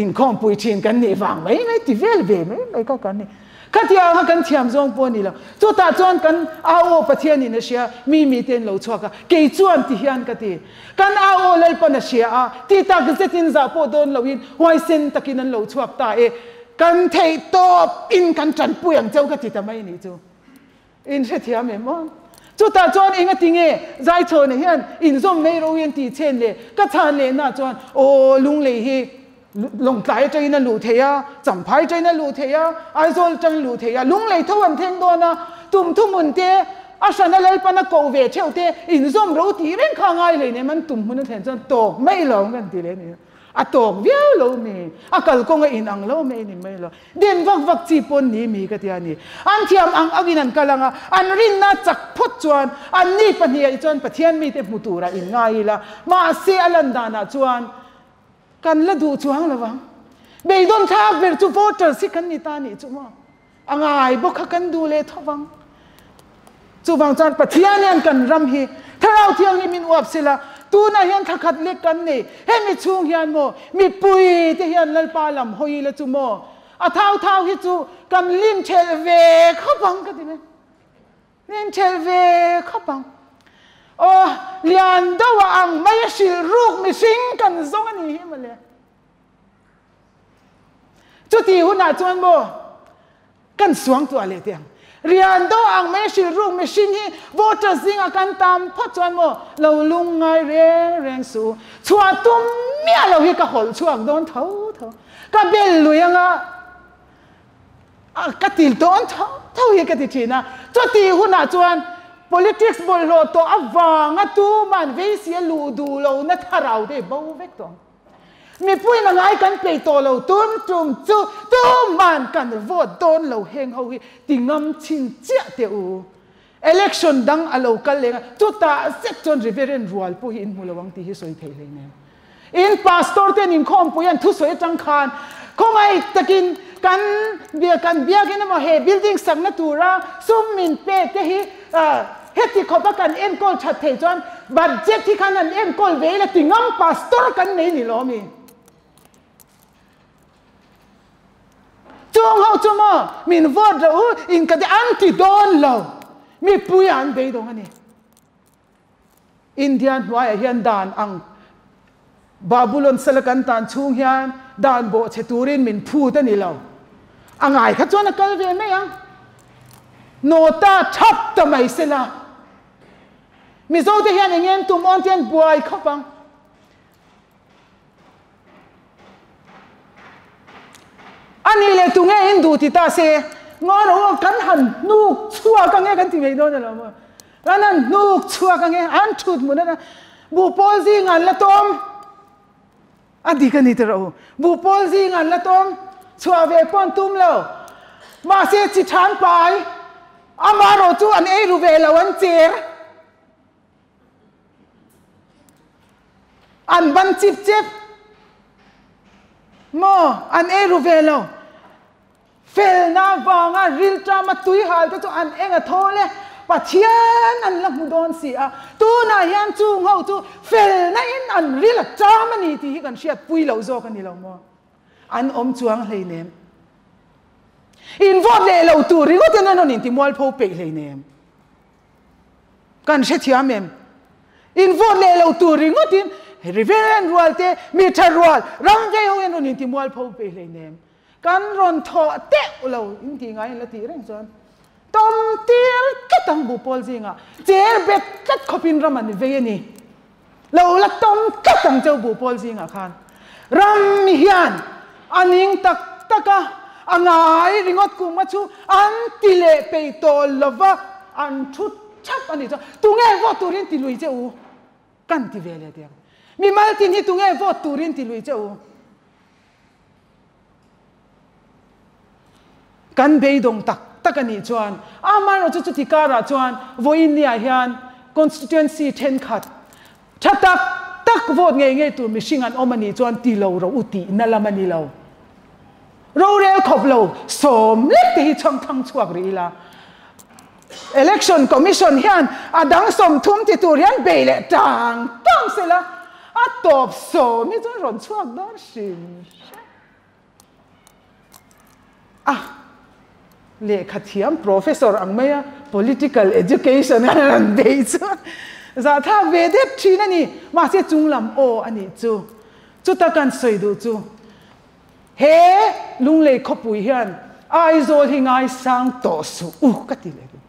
Inkhawmpui thin kan nih vang mai mai ti vel ve mai mai kha kan ni. Khatiang kha kan thiam zawng pawh a ni lo. Chutah chuan kan au aw Pathianin a hria, mi mi te an lo chhuak a, kei chuan ti hian ka ti. Kan au aw Lalpan a hria a, ti tak zetin zah pawh dawn loin huaisen takin an lo chhuak ta e, kan theih tawp in kan tanpui ang cheu ka ti ta mai a nih chu. In hrethiam em aw? Chutah chuan engati nge Zaichhawna hian inzawm mai ro hi an tih chhen le? Ka chhan lehna chuan aw Lunglei hi Lawngtlai atangin a luh theih a, Champhai atangin a luh theih a, Aizawl atangin a luh theih a, Lunglei tho an thleng dawn a, tum thuhmun te a hrana Lalpan a koh ve theuh te inzawm ro tih reng kha a ngai hleinem an tum hmun a thlen chuan tawk mai lo ang kan ti leh a ni. A tawk viau lo mi, a kalkawng a inang lo mai ni mai lo. Den vak vak chi pawn ni mi ka ti a ni. An thiam ang angin an kal ang a, an rinna chak phawt chuan an ni pahniha i chuan Pathian mite hmu turah in ngai ila, mahse a lan danah chuan kan la duh chuang lo vang. Beidawn thlak ber chu voters hi kan ni ta nih chu maw? A ngai bawk kha kan duh leh tho vang. Chuvang chuan Pathian hian kan ram hi Thlarau Thianghlim in uap sela, tunah hian thla khat lek kan nei, hemi chhung hian maw mipui te hian Lalpa lam hawi ila chu maw a thau thau hi chu kan lim thelh ve khawp ang ka ti mai. Lim thelh ve khawp ang. Aw lian deuh a ang mai a hrilh ruk mihring kan zawng a ni hi mawle. Chuti hunah chuan maw kan suang tuah leh teh ang. Rian do ang mai hrilh ruk mihring hi voter zingah kan tam phawt chuan maw lo lung ngai reng reng suh. Chhuah tum miah lo hi ka hawlh chhuak dawn tho tho. Ka bel lui anga ka til dawn tho tho hi ka ti thin a. Chuti hunah chuan politics bawlhhlawh tawh avanga tuman veisia luh duh lohna thlarau te hi bo vek tawh ang. Mipuiin a ngai kan peih tawh lo tun tum chu tuman kan vote dawn lo heng ho hi ti ngam chhin chiah teh u. Election dang a lo kal leng a, chutah zet chuan Reverend rual pawh hi in hmu lo ang tih hi sawi theih hlei nen. In pastor ten inkhawmpui an thusawi atang khan khawngaih takin kan kan biakin emaw he building sakna tura sum min pek te hi Heti khawpa kan enkawl that thei chuan budget hi khan an enkawl ve ila ti ngam pastor kan nei ni lo mi? Chung ho chu maw min vote rawh u in ka ti an ti dawn lo mipui ah an beidawng a ni. India hnuaiah hian dan ang Babulon sala kan tan chhung hian dan bawhchhe turin min phut a ni lo. A ngai kha chuan a kal ve mai ang. Nota thap ta mai sela. Mizote hian eng nge tum awn te an buai khawp ang. A tunge in duh ti ta se ngaw ro aw kan han hnuk chhuak ange kan ti mai dawn alawm aw kan han hnuk chhuak ange an thut hmun a buhpawl zingah an la tawm a dik a ni tawh rawh u buhpawl zingah an la tawm chhuah ve pawh an tum lo mahse chi than pai amaherawh chu an ei ru ve lo an cher. An ban chip chep maw? An ei ru ve lo. Felna vanga rilṭama tui hal te chu an eng a thawl e. Pathian an la hmu dawn si a. Tunah hian chung ho chu felna in an ril a ṭam a ni tih hi kan hriatpui loh zawk a ni lo maw? An awm chuang hleinem. In vote leh lo tur ringawt in an rawn intimualpho peih hleinem. Kan hrethiam em? In vote leh lo tur ringawtin Reverend rual te, mi tha rual, ram vei ho hian rawn inti mualpho peih hleinem. Kan rawn thawh teuh lo in tih ngai in la tih reng chuan tawm tir tlat ang buhpawl zingah cher bet tlat khawpin ram an vei a ni. Lo la tawm tlat ang cheu buhpawl zingah khan ram hian a ning tak tak a, a ngai ringawt kum a chu an ti leh peih tawh lova an thu thap a nih chuan tunge vote turin ti lui che u kan ti ve leh teh ang. Mimal tin hi tunge vote turin ti lui che u. Kan beidawng tak tak a nih chuan amaherawhchu chuti karah chuan vawiin niah hian constituency thenkhat tha tak tak vote ngei ngei tur mihring an awm a nih chuan ti lo rawh u tihna lam a ni lo. Rorel khawp lo sawm lek te hi chhang thang chhuak rih ila. Election Commission hian a dang 30 ti tur hian bei leh tang tang sela a tawp sawm hi chuan rawn chhuak dawn hrim hrim. A lehkha thiam professor ang mai a political education a rawn bei chu zahthlak ve deuh thin a ni. Mahse chunglam aw a nih chu. Chuta kan sawi duh chu he Lunglei khawpui hian Aizawl hi ngaisang tawh suh u ka ti leh duh.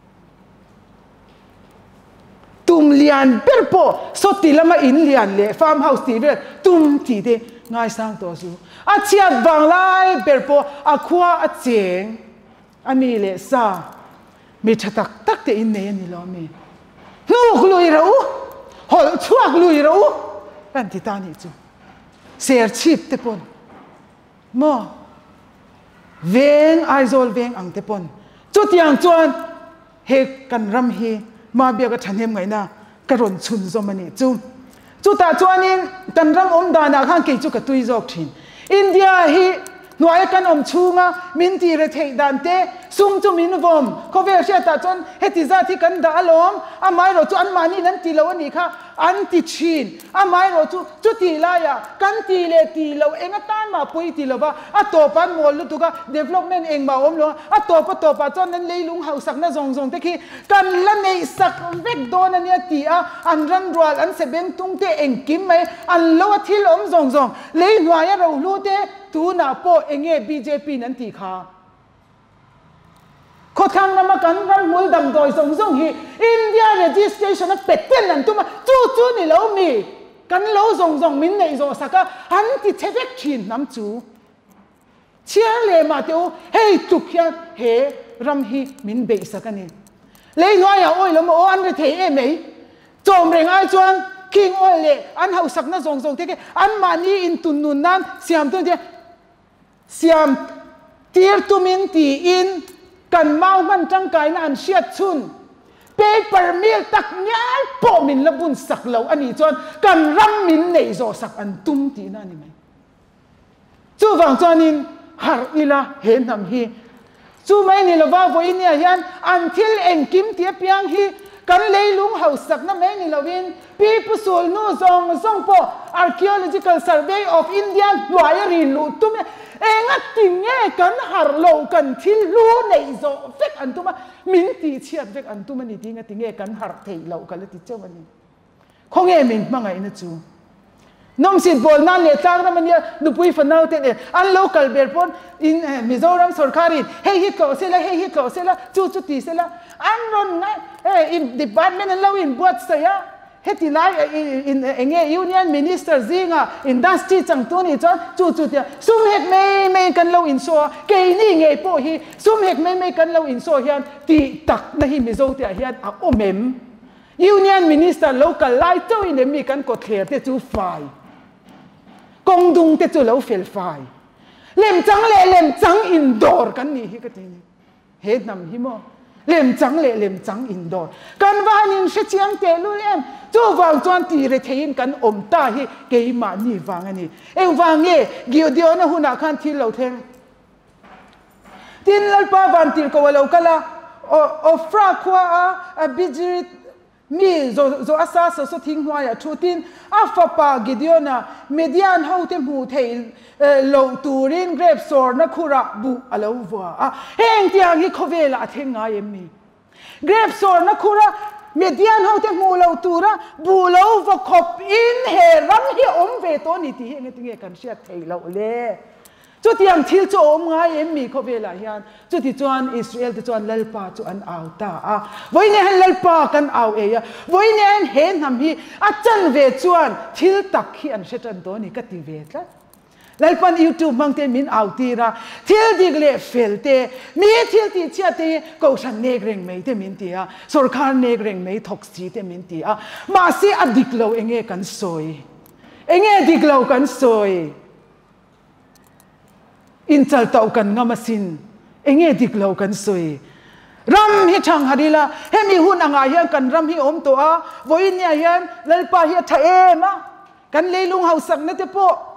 Tum lian ber pawh sawti lama in lian leh farm house tih vel tum tih te ngaisang tawh chu. A chhiat vang lai ber pawh a khua a cheng a mi leh sa mi tha tak tak te in nei a ni lo mi. Hnuk lui rawh u, hawlh chhuak lui rawh u kan ti ta nih chu. Ser chhip te pawn maw veng Aizawl veng ang te pawn chutiang chuan He kan ram hi Mabiaka thahnem ngaihna ka rawn chhun zawm a nih chu. Chutah chuanin kan ram awm danah khan kei chu ka tui zawk thin. India hi hnuaia kan awm chhunga min tih re theih dan te, sum chu min vawm, khawvel hriatah chuan heti zat hi kan dah alawm, amaherawh chu anmahniin an ti lo a nih kha an ti thin. Amaherawh chu chutih laiah kan tih leh tih loh eng atan mah pawi ti lova a tawp an mawl lutuk a, development engmah a awm lo a, a tawp a tawpah chuan an leilung hauhsakna zawng zawng te khi kan la neih sak vek dawn a nia ti a, an ran rual, an sebeng tung te engkim mai an lo a thil awm zawng zawng lei hnuaia rohlu te tunah pawh enge bjp in an tih kha. Khawthlang lama kan ramhmul damdawi zawng zawng hi India registration a patent an tum a, chu chu ni lo mi kan lo zawng zawng min neih zawh sak a, an ti chhe vek thin hnam chu. Chhiar leh mah teh u, hei tluk hian he ram hi min beih sak a ni. Lei hnuaiah oil awm a aw an ri thei em mai. Chawm reng ai chuan king oil leh an hausakna zawng zawng te khi anmahni intun nun nan siam tu nia. Siam tir tumin tiin kan mau hman tangkaina an hriat chhun paper mill tak ngial pawh min la bun sak lo a nih chuan kan ram min neih zawh sak an tum tihna a ni mai. Chuvang chuanin harh ila he hnam hi chu mai ni lova vawinia hian an thil engkim tih apiang hi kan leilung hausakna mai ni lovin Pi Pu Sulnu zawng zawng pawh Archaeological Survey of India hnuaia rin luh tum e, enga ti nge kan harh lo kan thil hlu neih zawh vek an tum a, min tihchhiat vek an tum a ni tih enga ti nge kan harh theih loh ka la ti chauh a ni. Khawnge min hmangaihna chu? Nawmsit bawl nan leh tlang ram a nia, nupui fanau te nen an lo kal ber pawn in Mizoram sorkarin hei hi tlawh sela, hei hi tlawh sela, chu chu ti sela, an rawn ngai e in department an lo inbuatsaih a, heti lai in eng nge Union Minister zinga industry changtu nih chuan chu chu tia sum hek mai mai. mai in kan lo insaw a, keini ngei pawh hi sum hek mai mai kan lo insaw hian tih takna hi Mizo te ah hian a awm em? Union Minister lo kal lai chauh in em mi kan kawtthler te chu fai, kawng dung te chu lo fel fai, lemchang leh lemchang indawr kan nih hi ka ti ni. He hnam hi maw lemchang leh lemchang indawr kan va han inhre chiang tehlul em? Chuvang chuan ti retheiin kan awm ta hi keimahni vang a ni. Engvang nge Gideona hunah khan thil lo thleng? Tin, Lalpa vantirhkoh a lo kal a, Ofra khua a Abijirit Mi Joasa sawsaw thing hnuaiah thu tin a fapa Gideona Midian hote hmuh theih loh turin grep sawrna khurah buh a lo vua a. Heng tiang hi khawvelah a thleng ngai em ni? Grep sawrna khura Midian hote hmuh loh tura buh lo vaw khawp in he ram hi a awm ve tawh a ni tih hi engetinge kan hriat theih loh le? Chutiang thil chu a awm ngai em mi khawvelah hian? Chutichuan Israel te chuan Lalpa chu an au ta a. Vawiin hian Lalpa kan au ei a, vawiin hian he hnam hi a chan ve chuan thil tak hi an hre tan dawn ni ka ti ve tlat. Lalpan YouTube hmang te min au tir a, thil dik leh fel te, mi thil tih chhiat te hi kohhran nek reng mai te min ti a, sorkar nek reng mai thawk si te min ti a, mahse a dik lo enge kan sawi? Enge dik lo kan sawi? Inchal tauh kan ngam asin, enge dik lo kan sawi. Ram hi thang har ila, hemi hun angah hian kan ram hi awm tawh a, vawiin niah hian Lalpa hi a tha em a, kan leilung hausakna te pawh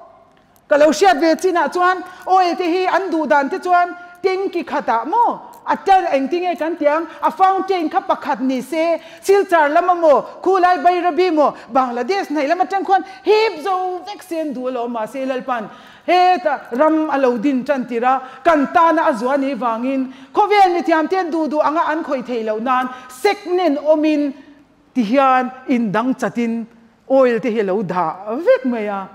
ka lo hriat ve chinah chuan oil te hi an duh dan te chuan tanki khatah maw a tel engtinge kan tih ang, a fountain kha pakhat ni se, Silchar lama maw, khulai Bairabi maw, Bangladesh hnaih lam atang khuan hip zo vek se an duh alawm mahse Lalpan heta ram a lo din tan tir a, kan tana a zuah ni vangin khawvel mithiam te an duh duh anga an khawih theih loh nan sek nen awmin tihian indang chatin oil te hi a lo dah vek mai a.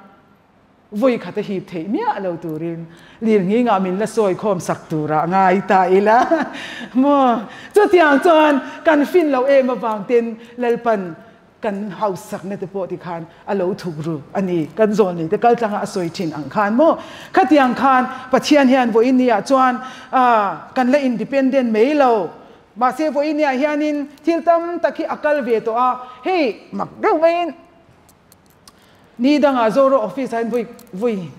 Vawi khat a hip theih miah lo turin lirnghingah min la sawi khawm sak turah ngai ta ila maw? Chutiang chuan kan fin loh em avang ten Lalpan kan hausakna te pawh tikhan a lo thuk ru a ni. Kan zawnlei te kal tlanga a sawi thin ang khan maw? Khatiang khan Pathian hian vawiin niah chuan kan la independent mai lo. Mahse vawiin niah hianin thil tam tak hi a kal ve tawh a, hei mak deuh maiin Ni dangah Zoro office ah hian vawi vawi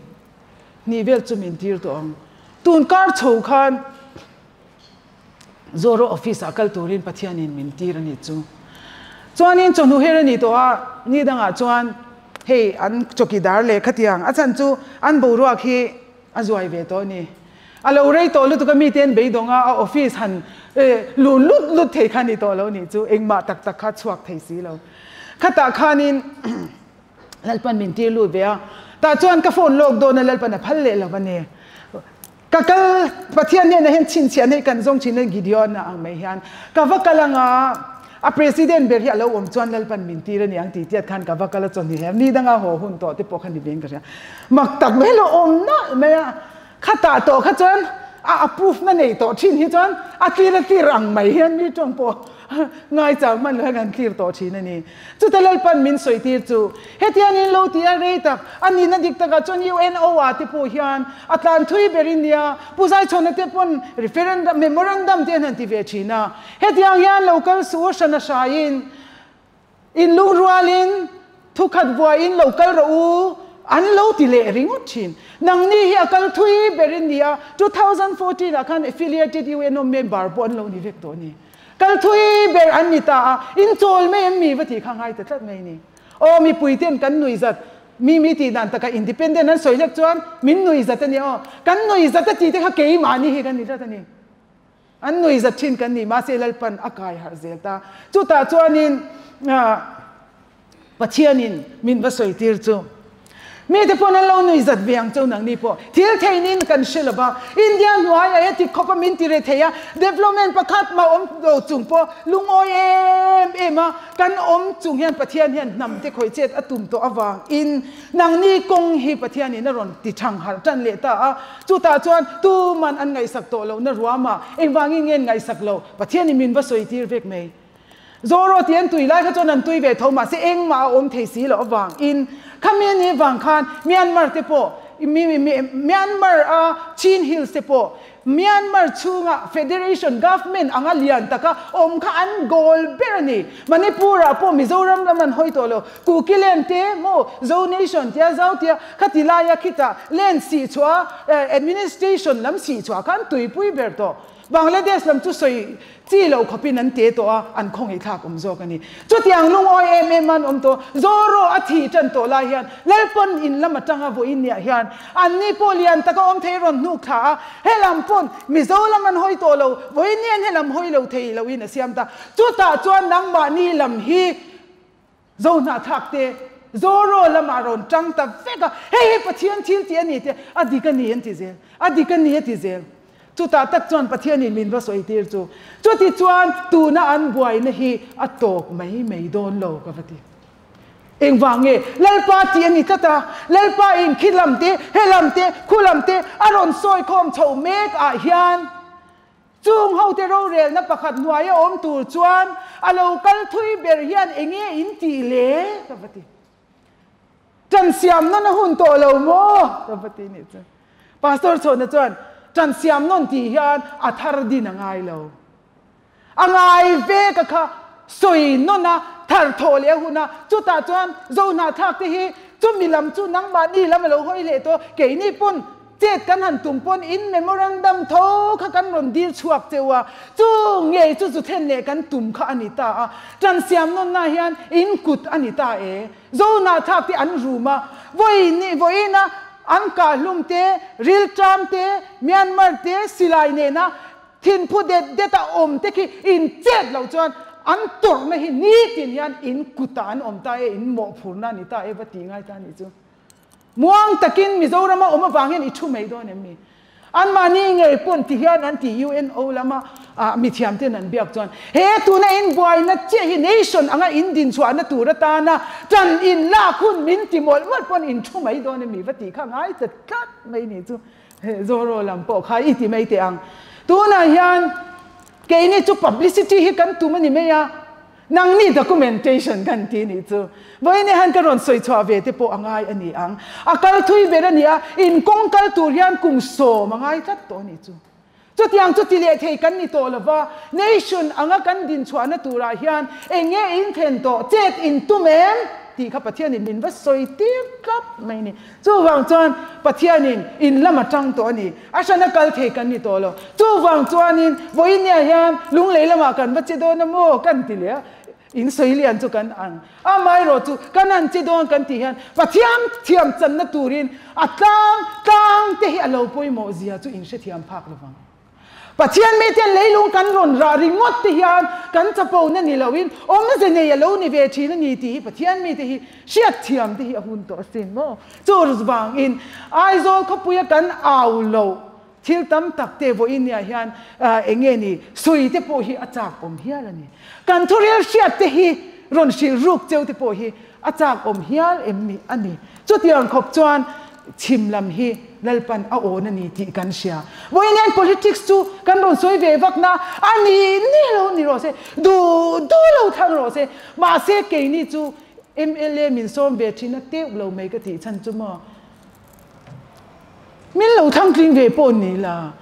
hnih vel chu min tir tawh ang. Tun kar chho khan Zoro office ah kal turin Pathianin min tir a ni chu. Chuanin chawhnu her a ni tawh a, ni dangah chuan hei an chawkidar leh khatiang a chhan chu an boruak hi a zuai ve tawh a ni. A lo rei tawh lutuk a mite an beidawng a, a office han lun lut lut thei kha a ni tawh lo nih chu, engmah tak tak kha chhuak thei si lo. Khatah khanin Lalpan min tir lut ve a, tah chuan ka phone lawk dawn a Lalpan a phal leh lo a ni. Ka kal Pathian hnenah hian chhinchhiah nei kan zawng thin a Gideon-a ang mai hian ka va kal ang a, a president ber hi a lo awm chuan Lalpan min tir a ni ang tih tiat khan ka va kal a chawhni hle a, mi danga haw hun tawh te pawh kha ni veng ka hria. Mak tak mai lo awm nalh mai a, khatah tawh kha chuan a approve na nei tawh thin hi chuan a tlir a tlir ang mai hian mi tawng pawh ngai chang hman lo hian kan tlir tawh thin a ni. Chuta Lalpan min sawi tir chu hetiang in lo ti a rei tak a nihna dik takah chuan UNO ah te pawh hian a tlan thui ber in nia Pu Zaichhawna te pawn referendum memorandum te an han ti ve thin a hetiang hian lo kal suh hran a hraiin In lungrualin thukhat vuaiin lo kal rawh u, an lo ti leh ringawt thin. Nangni hi a kal thui ber in ni a, 2014 ah khan affiliated UNO member pawh an lo ni vek tawh a ni. Kal thui ber an ni ta a, in chawl mai em mi va tih kha ngai ta tlat mai a ni. Aw mipui ten kan nui zat, mi mi tih dan takah independent an sawi hlek chuan min nui zat a ni aw, kan nui zat a tih te kha keimahni hi kan ni tlat a ni. An nui zat thin kan ni, mahse Lalpan a kai harh zel ta. Chutah chuanin Pathianin min va sawi tir chu mite pawn an lo nui zat ve ang cheu nangni pawh thil theinin kan hre lo va. India hnuaiah hian ti khawpa min ti re thei a, development pakhat mah awm lo chung pawh lungawi em em a kan awm chung hian Pathian hian hnam te khawih chet a tum tawh avangin Nangni kawng hi Pathianin a rawn ti thang harh tan leh ta a, chutah chuan tuman an ngaihsak tawh lohna ruamah engvangin nge an ngaihsak loh? Pathianin min va sawi tir vek mai. Zoro tih an tui lai kha chuan an tui ve tho mahse engmah a awm thei si loh avangin khami a nih vang khan Myanmar te pawh Myanmar a Chin Hills te pawh Myanmar chhunga Federation Government anga lian taka awm kha an goal ber a ni. Manipur ah pawh Mizoram lam an hawi tawh lo. Kukiland te maw Zo Nation tia Zau tia khati laia khitah land sihchhuah administration lam sihchhuah kha an tuipui ber tawh. Bangladesh lam chu sawi chi lo khawpin an te tawh a, an khawngaihthlak awm zawk a ni. Chutiang lungawi em em an awm tawh. Zoro a thi tan tawh lai hian Lalpawn in lam atanga vawiin niah hian anni pawh lian taka awm thei rawn hnuk thla a, helam pawn Mizo lam an hawi tawh lo, vawiin nian helam hawi lo thei loin a siam ta. Chutah chuan nangmahni lam hi Zohnahthlak te Zoro lamah rawn tang ta vek a, hei hi Pathian thil tih a ni te, a dik a ni an ti zel, a dik a ni a ti zel. Chutah tak chuan Pathianin min va sawi tir chu. Chuti chuan tuna an buaina hi a tawp mai mai dawn lo ka va ti. Engvang nge? Lalpa tih a ni tlat a, Lalpa in khi lam te, he lam te, khu lam te a rawn sawi khawm chho mek ah hian Chung hote rorelna pakhat hnuaia awm tur chuan a lo kal thui ber hian enge in tih le? ka va ti. Ṭan siam nawn a hun tawh lo maw? ka va ti nih chu. Pastor Chhawna chuan, Ṭan siam nawn tih hian a thar din a ngai lo. A ngai ve ka kha sawi nawn a, thar thawh leh a hun a, chutah chuan Zohnahthlak te hi chumi lam chu nangmahni lam a lo hawi leh tawh, keini pawn Chet kan han tum pawn in memorandum tho kha kan rawn dil chhuak cheu a, chu ngei chu zu thlen leh kan tum kha a ni ta a, ṭan siam nawnna hian in kut a ni ta e. Zohnah thlak te an rum a, vawiin vawiina an kah hlum te, rilṭam te, Myanmar te, silai nena thinphu det det a awm te khi in chet loh chuan an tawrhna hi nitin hian in kutah an awm ta e, in mawhphurhna a ni ta e va tih ngai ta a nih chu. Muang takin Mizorama awm avang hian i thu mai dawn em ni? Anmahni ngei pawn ti hian an ti UNO lama mithiam ten an biak chuan he tuna in buaina chiah hi nation anga in dinchhuahna tur atana tan in lak hun min ti mawlh mawlh pawn in thu mai dawn em ni va tih kha ngai ta tlat mai ni chu Zoro lam pawh kha i ti mai teh ang. Tunah hian keini chu publicity hi kan tum a ni mai a. Nangni documentation kan ti nih chu vawiin hian ka rawn sawi chhuah ve te pawh a ngai a ni ang. A kal thui ber a ni a, in kawng kal tur hian kum sawm a ngai tlat tawh a nih chu. Chutiang chu ti leh thei kan ni tawh lova, nation anga kan din chhuahna turah hian eng nge in thlen tawh, chet in tum em? tih kha Pathianin min va sawi tir tlat mai a ni. Chuvang chuan Pathianin in lam a tang tawh a ni. A hrana kal thei kan ni tawh lo. Chuvang chuanin vawinia hian lunglei lamah kan va che dawn a maw kan ti leh a, in sawi lian chu kan ang. Amaherawh chu kan han che dawn kan tih hian Pathian thiam channa turin a tlang tlang te hi a lo pawimawh zia chu in hrethiam phak lovang. Pathian mite leilung kan rawn rah ringawt te hian kan chapona ni loin awmze nei a lo ni ve thin a ni tih hi Pathian mite hi hriatthiam te hi a hun tawh asin maw? Chu vangin Aizawl khawpuia kan au loh thil tam tak te vawiin nia hian eng nge ni sawi te pawh hi a chak awm hial a ni. Kan thurel hriat te hi rawn hrilh ruk cheu te pawh hi a chak awm hial em ni a ni. Chutiang khawp chuan chhim lam hi Lalpan a awn a ni tih kan hria. Vawiin hian politics chu kan rawn sawi ve vak na a ni ni lo ni rawh se, duh duh lo thlang rawh se. Mahse keini chu mla min sawm ve thin a teuh lo mai ka tih chhan chu maw. Min lo thlang tling ve pawh ni la.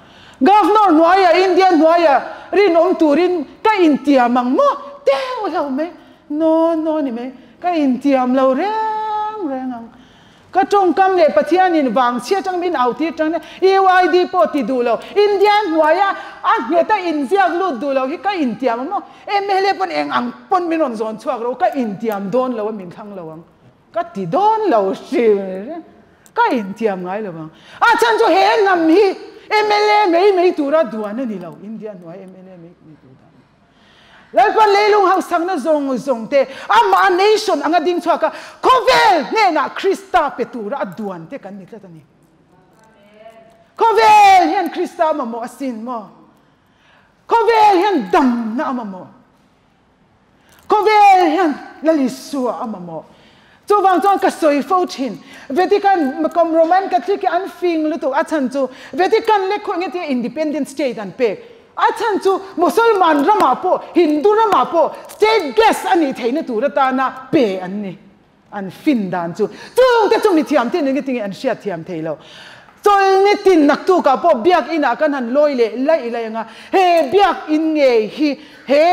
Governor hnuaiah India hnuaiah rinawm turin ka intiam ang maw teuh lo mai. No no ni mai. Ka intiam lo reng reng ang. Ka tawngkam leh Pathianin vangchhia atang min au tir tang UID pawh ti duh lo, India hnuaia a nghet a inziak lut duh lo hi ka intiam ang maw? MLA pawn eng ang pawn min rawn zawn chhuak ro, ka intiam dawn lo a min thlang lo ang. Ka ti dawn lo hrim reng. Ka intiam ngai lo ang. A chhan chu he hnam hi MLA mai mai tura duan a ni lo, India hnuai MLA mai mai tur duan a ni. Lalpa leilung hausakna zawng zawng te, amah a nation anga ding chhuak a, khawvel hnenah Krista pe tura a duan te kan ni tlat a ni. Khawvel hian Krista a mamawh asin maw? Khawvel hian damna a mamawh. Khawvel hian Lal Isua a mamawh. Chuvang chuan ka sawi fo thin. Vatican, Roman Catholic hi an fing lutuk a chhan chu Vatican lek khaw engeti independent state an pek a chhan chu Musalman ramah pawh Hindu ramah pawh state guest a nih theihna tur atana pe an ni. An fin dan chu. Chungte chu mithiam ten enge tinge an hriat thiam thei lo. Chawlni tin naktukah pawh biakin ah kan han lawi leh laih laih anga he biakin ngei hi he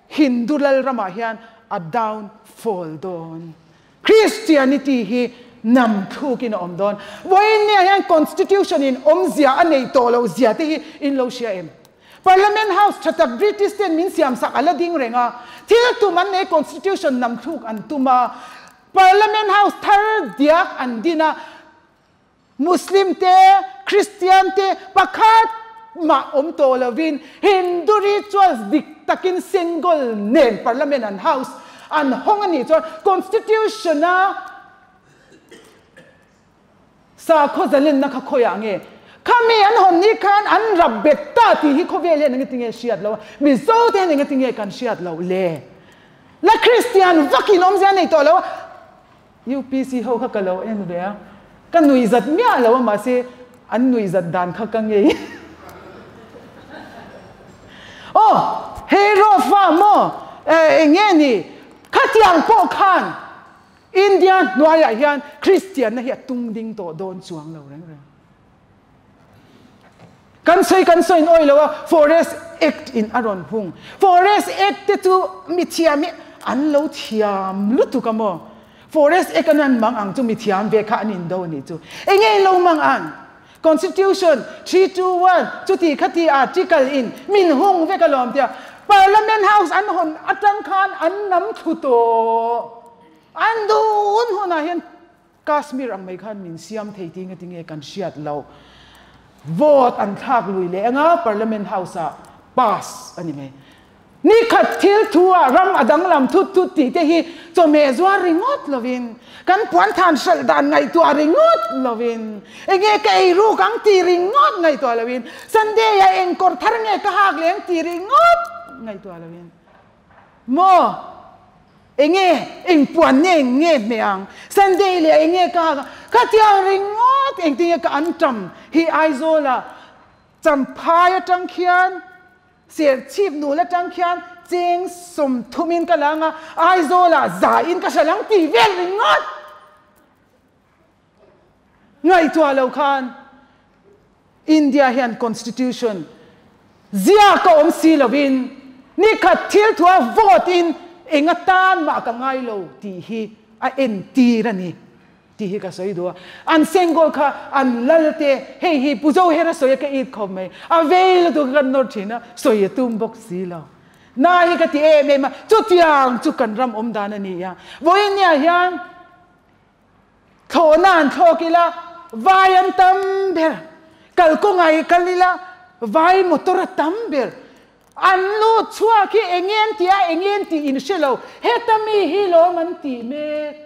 Hindu lalramah hian a down fall dawn. Christianity hi nam thlukin a awm dawn. Vawiin nia hian Constitution in awmzia a neih tawh loh zia te hi in lo hria em? Parliament House tha tak British ten min siam sak a la ding reng a, thil tum an nei Constitution nam thluk an tum a, Parliament House thar diak an din a, Muslim te, Christian te pakhat mah awm tawh lovin Hindu rituals dik takin Sengol nen Parliament an House an hawng a nih chuan Constitution a Sakhaw zalenna kha khawiah nge? Khami an hawn ni khan an rap bet ta tih hi khawvel hian engati nge hriat loh a, Mizo te hian engati nge kan hriat loh le? La Kristian vakin awmzia nei tawh lo a, UPC ho kha ka lo en ve a, ka nuihzat miah lo a mahse an nuihzat dan kha ka ngei. Aw, hei Rawfa maw eng nge ni? Khatiang pawh khan India hnuaiah hian Kristianna hi a tung ding tawh dawn chuang lo reng reng. Kan sawi kan sawi in awi lo a, Forest Act in a rawn hung. Forest Act te chu mithiam hi an lo thiam lutuk a maw? Forest Act an an mang ang chu mithiam ve kha an indo a nih chu. Enge in lo mang ang? Constitution 321 chuti khati article in min hung vek alawm tia Parliament House an hawn atang khan an nam thlu tawh. An dun hunah hian Kashmir ang mai khan min siam thei ti nge tinge kan hriat loh. Vote an thlak lui leh anga Parliament House ah pass a ni mai. Nikhat thil thu ah ram a danglam thut thut tih te hi chawhmeh zuar ringawt lovin, kan puanthan hralh dan ngaihtuah ringawt lovin, enge ka ei ruk ang tih ringawt ngaihtuah lovin, Sunday ah eng kawr thar nge ka hak leh ang tih ringawt ngaihtuah lovin maw? Enge eng puan nge nge hmeh ang? Sunday leh enge ka hak ang? Khatiang ringawt engtin nge ka an tam hi Aizawl ah Champhai atang khian Serchhip nul atang khian cheng sawmthumin ka lang a, Aizawlah zain ka hre lang tih vel ringawt ngaihtuah lo khan India hian Constitution ziak a awm si lovin nikhat thil thua vote in eng atan mah ka ngai lo tih hi a entir a ni. Tih hi ka sawi duh a, an Sengol kha an lal te, hei hi Pu Zohera sawi a ka it khawp mai, a vei lutuk a kan nawr thin a, sawi a tum bawk si lo. Na hi ka ti em em a, chutiang chu kan ram awm dan a ni a, vawiin hian thlawhna an thlawk ila, vai an tam ber, kalkawngah i kal ila, vai motor a tam ber, an lut chhuak hi eng en tih a eng en tih in hre lo, heta mi hi lawm an tih mek.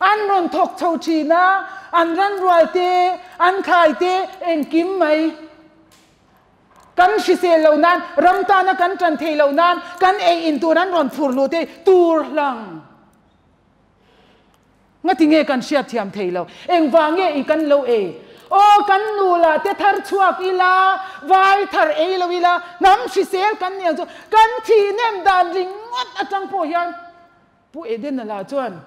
An rawn thawk chho thin a, an ranrual te, an thlai te, engkim mai. Kan hrisel lo nan, ram tana kan tan thei lo nan, kan ei in tur an rawn phur luh te tur hlang. Ngati nge kan hriat thiam thei lo? Engvang nge i kan lo ei? Aw kan nu lah te thar chhuak ila, vai thar ei lo ila, hnam hrisel kan ni ang chu, kan thih nem dan ringawt atang pawh hian Pu Edena lah chuan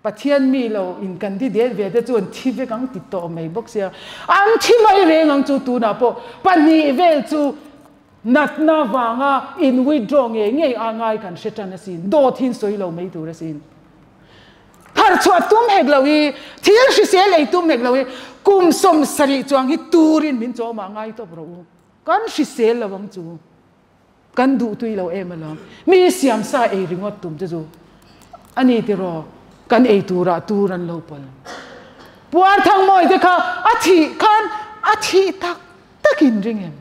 Pathian mi lo in kan di det ve te chu an thi vek ang ti tawh mai bawk sia. An thi mai reng ang chu tunah pawh pahnih vel chu natna vanga in withdraw ngei ngei a ngai kan hre tan asin. Dawt hi in sawi lo mai tur asin. Thar chhuah tum hek lo hi, thil hrisel ei tum hek lo hi kum 70 chuang hi turin min chawm ah ngai tawp rawh u. Kan hrisel lo ang chu. Kan duh tui lo em alawm. Mi siam sa ei ringawt tum te chu a ni tiraw kan ei turah tur an lo pawl. Puarthangmawi te kha a thih khan a thih tak takin ring em?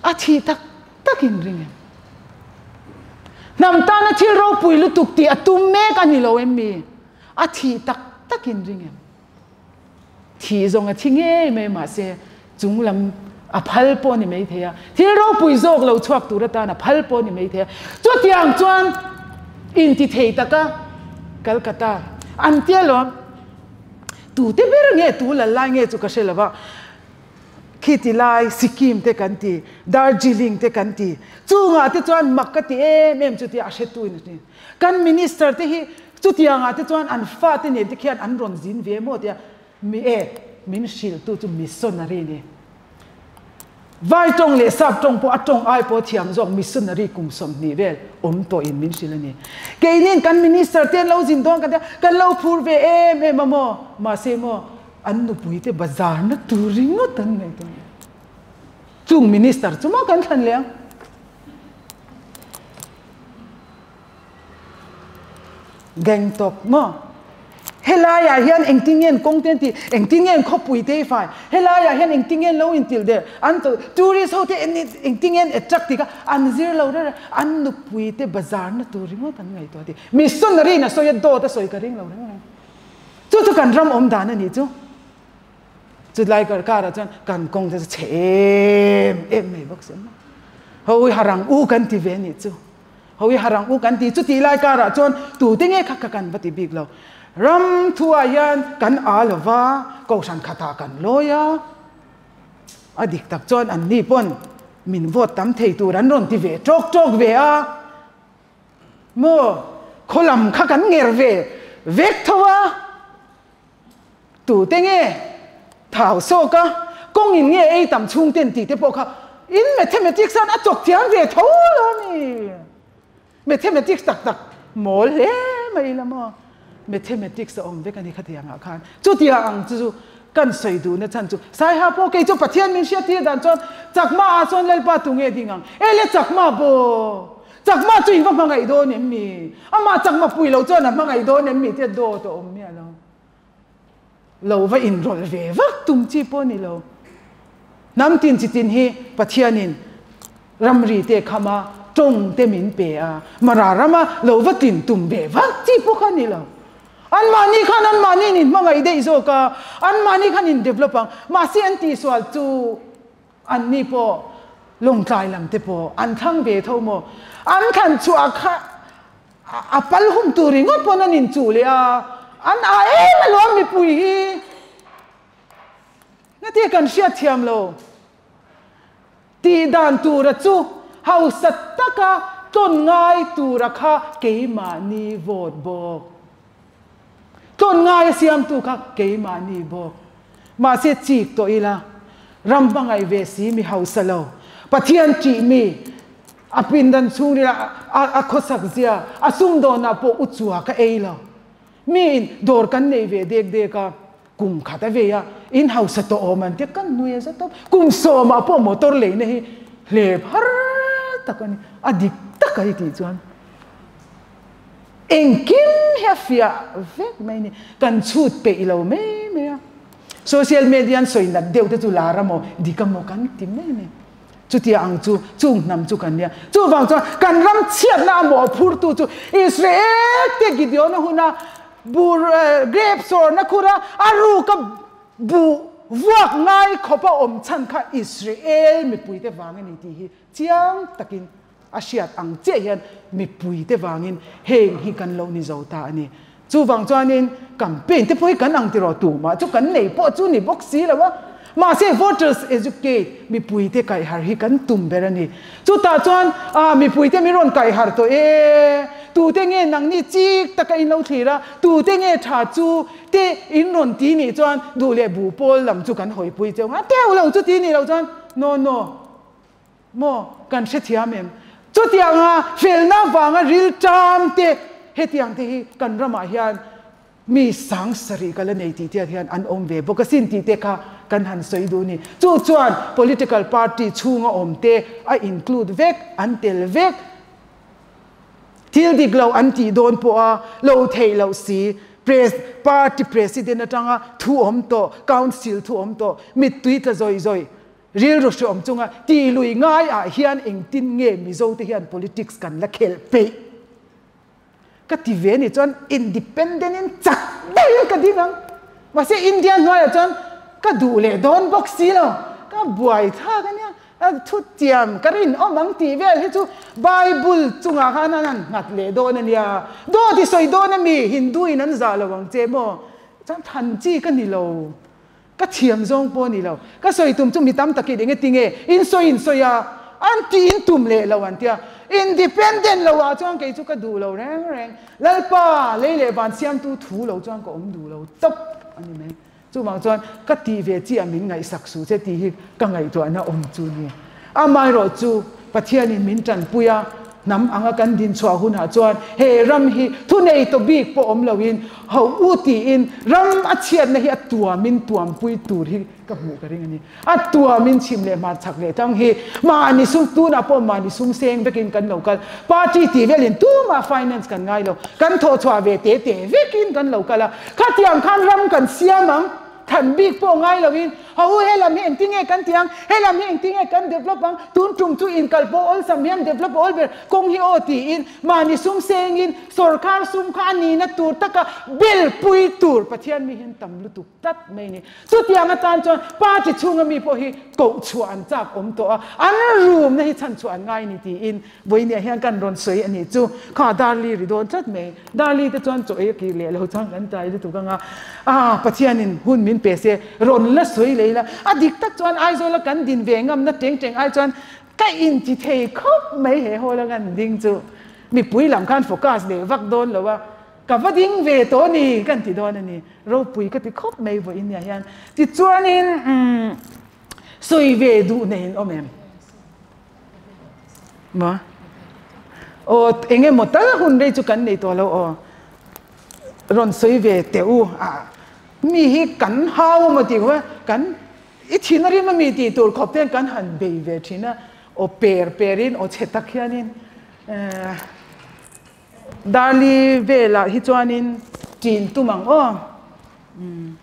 A thih tak takin ring em? Hnam tana thil ropui lutuk tih a tum mek a ni lo em mi? A thih tak takin ring em? Thih zawng a thi ngei mai mahse chung lam a phal pawh a ni mai thei a, thil ropui zawk lo chhuak tur atan a phal pawh a ni mai thei a. Chutiang chuan inti thei taka Calcutta an tia lawm, tute ber nge tu lal lai nge chu ka hre lo va. Khiti lai Sikkim te kan ti, Darjeeling te kan ti, chungah te chuan mak ka ti em em chutia a hretu in a ti. Kan minister te hi chutiangah te chuan an fate nen te khian an rawn zin ve maw tia mi e min hrilhtu chu missionary ni. Vai tawng leh sap tawng pawh a tawng ai pawh thiam zawk missionary kum 20 vel awm tawhin min hrilh a ni. Keinin kan minister te an lo zin dawn kan tia kan lo phur ve em em a maw? Mahse maw an nupui te bazar na tur ringawt an ngaih dawn. Chung minister chu maw kan thlan leh ang? Gangtok maw? Helaiah hian engtin nge an kawng te an tih? Engtin nge an khawpui te hi fai? Helaiah hian engtin nge an lo intilh der? An tourist ho te engtin nge an attract tih kha an zir lo reng reng. An nupui te bazar na tur ringawt an ngaihtuah tih. Missionary in a sawi a, dawt a sawi ka ring lo reng reng. Chu chu kan ram awm dan a nih chu. Chutlai karah chuan kan kawng te chu chhe em em mai bawk si a maw. Ho i harang u kan ti ve a nih chu. Ho i harang u kan ti. Chutih lai karah chuan tute nge kha kha kan va ti bik lo. Ram thuah hian kan a lo va, kohhran khatah kan lawi a. A dik tak chuan anni pawn min vote tam thei tur an rawn ti ve tawk tawk ve a. Maw, khawlam kha kan nger ve vek tho a. Tute nge thau sawk a, kawng in nge ei tam chhung ten tih te pawh kha in mathematics an a chawk thiam ve tho lo a ni. Mathematics tak tak mawl hle mai ila maw. Mathematics a awm vek a ni khatiangah khan. Chutiang ang chu chu kan sawi duhna chhan chu Saiha pawh kei chu Pathian min hriattir dan chuan Chakma ah chuan Lalpa tu nge ding ang? Ele Chakma pawh Chakma chu in va hmangaih dawn em mi? Amah chakma pui lo chuan a hmangaih dawn em mi? Tia dawt a awm miah lo. Lo va inrawlh ve vak tum chi pawh a ni lo. Hnam tin chi tin hi Pathianin ramri te khama tawng te min pe a, Mara rama lo va tlin tum ve vak chi pawh kha a ni lo. Anmahni khan anmahni in inhmangaih daih zawk a, anmahni khan in develop ang. Mahse an tihsual chu Anni pawh lawngtlai lam te pawh an thlang ve tho maw? An thlan chhuah kha a pal hum tur ringawt pawn an inchuh leh a, an ah em alawm mipui hi. Ngatia kan hriat thiam lo. Tih dan tura chu hausa taka tlawn ngai tura kha keimahni vote bawk. Tlawn ngai a siamtu kha keimahni bawk. Mahse chik tawh ila, ram hmangaih ve si mi hausa lo, Pathian ṭih mi, a pindan chhungril a a khawsak zia, a sumdawnah pawh u chua ka ei lo. Miin dawr kan nei ve dek dek a, kum khat a vei a, in hausa tawh awm an tia kan nui a za tawp. Kum sawmah pawh motor leina hi hlep har tak a ni, a dik tak a i tih chuan. Engkim hi a fiah vek mai ni. Kan chhut peih lo mai mai a. Social media an sawi nat deuh te chu lar a maw, dik a maw kan ti mai mai. Chutia ang chu, chung hnam chu kan nia. Chuvang chuan kan ram chhiatna a mawhphurtu chu Israel te Gideon-a huna bur grape sawrna khura a ruka buh vuak ngai khawpa awm chhan kha Israel mipuite vang a ni tih hi chiang takin A hriat ang chiah hian mipuite vangin heng hi kan lo ni zo ta a ni. Chuvang chuanin campaign te pawh hi kan ang tiraw tumah chu kan nei pawh chu ni bawk si lo a. Mahse voters educate mipuite kaihharh hi kan tum ber a ni. Chutah chuan ah mipuite min rawn kaihharh tawh e, tute nge nangni chik taka in lo thlir a, tute nge tha chu te in rawn ti nih chuan duh leh buh pawl lam chu kan hawipui cheu nga teuh lo chu ti nih loh chuan no no. Maw? Kan hrethiam em? Chutianga felna vanga rilṭam te, hetiang te hi kan ramah hian mi sang sarih ka la nei tih te hian an awm ve bawk asin tih te kha kan han sawi duh a ni. Chu chuan political party chhunga awm te a include vek, an tel vek. Thil dik lo an tih dawn pawha lo theih loh si, pres, party president atanga thu awm tawh, council thu awm tawh, mittui tla zawih zawih, Rilru hreawm chunga tih lui ngaiah hian engtin nge Mizo te hian politics kan la khelh peih? Ka ti ve ni chuan independent in chak deuhin ka ding ang. Mahse India hnuaiah chuan ka duh leh dawn bawk si lo. Ka buai thlak a nia. Thutiam ka rinawm ang tih vel hi chu Bible chungah khan an han nghat leh dawn a nia. Dawt i sawi dawn a mi? Hindu in an zah lo ang che maw? Chuan than chi ka ni lo. Ka thiam zawng pawh a ni lo. Ka sawi tum chu mi tam takin eng eti nge in sawi in sawi a, an tih in tum leh lo an tia. Independent lo ah chuan kei chu ka duh lo reng reng. Lalpa lei leh van siamtu thu lo chuan ka awm duh lo tawp a ni mai. Chuvang chuan ka tih ve chiah min ngaihsak suh che tih hi ka ngaihtuahna awm chu a ni. Amaherawh chu Pathianin min tanpui a, hnam anga kan dinchhuah hunah chuan he ram hi thunei tawh bik pawh awm loin ho u tiin ram a chhiatna hi a tuamin tuampui tur hi ka hmuh ka ring a ni. A tuamin chhim leh hmarchhak leh tang hi mahni sum tunah pawh mahni sum seng vekin kan lo kal. Party tih velin tumah finance kan ngai lo. Kan thawhchhuah ve te te vekin kan lo kal a. Khatiang khan ram kan siam ang. Than bik pawh ngai loin, Ha u he lam hi engtin nge kan tih ang? He lam hi engtin nge kan develop ang? Tun tum chu inkal pawh awlsam hian develop awl ber kawng hi aw tiin mahni sum sengin sorkar sum kha a nihna tur taka belpui tur Pathian mi hian tam lutuk tlat mai ni. Chutiang atan chuan party chhunga mi pawh hi koh chhuah an chak awm tawh a, an rumna hi chhan chhuah an ngai ni tiin Vawinia hian kan rawn sawi a nih chu. Kha Darli ri dawn tlat mai. Darli te chuan chaw ei a kir leh lo chuan kan tlai lutuk ang a. Ah, Pathianin hun min pe se, rawn la sawi lei la. A dik tak chuan Aizawla kan din ve ngamna teng teng ai chuan ka inti thei khawp mai he hall a kan ding chu. Mipui lam khan focus leh vak dawn lo a, ka va ding ve tawh a ni kan ti dawn a ni. Ropui ka ti khawp mai vawinia hian. Tichuanin umm sawi ve duh nei in awm em? Maw? Aw, eng emaw tal hun rei chu kan nei tawh lo aw. Rawn sawi ve teh u. A, mi hi kan hau emaw tih kha kan i thin a rim a mi tih tur khawp te hian kan han bei ve thin a. Aw per per in, aw chhe tak hianin eh Darli velah hi chuanin ṭin tum ang aw. Umm.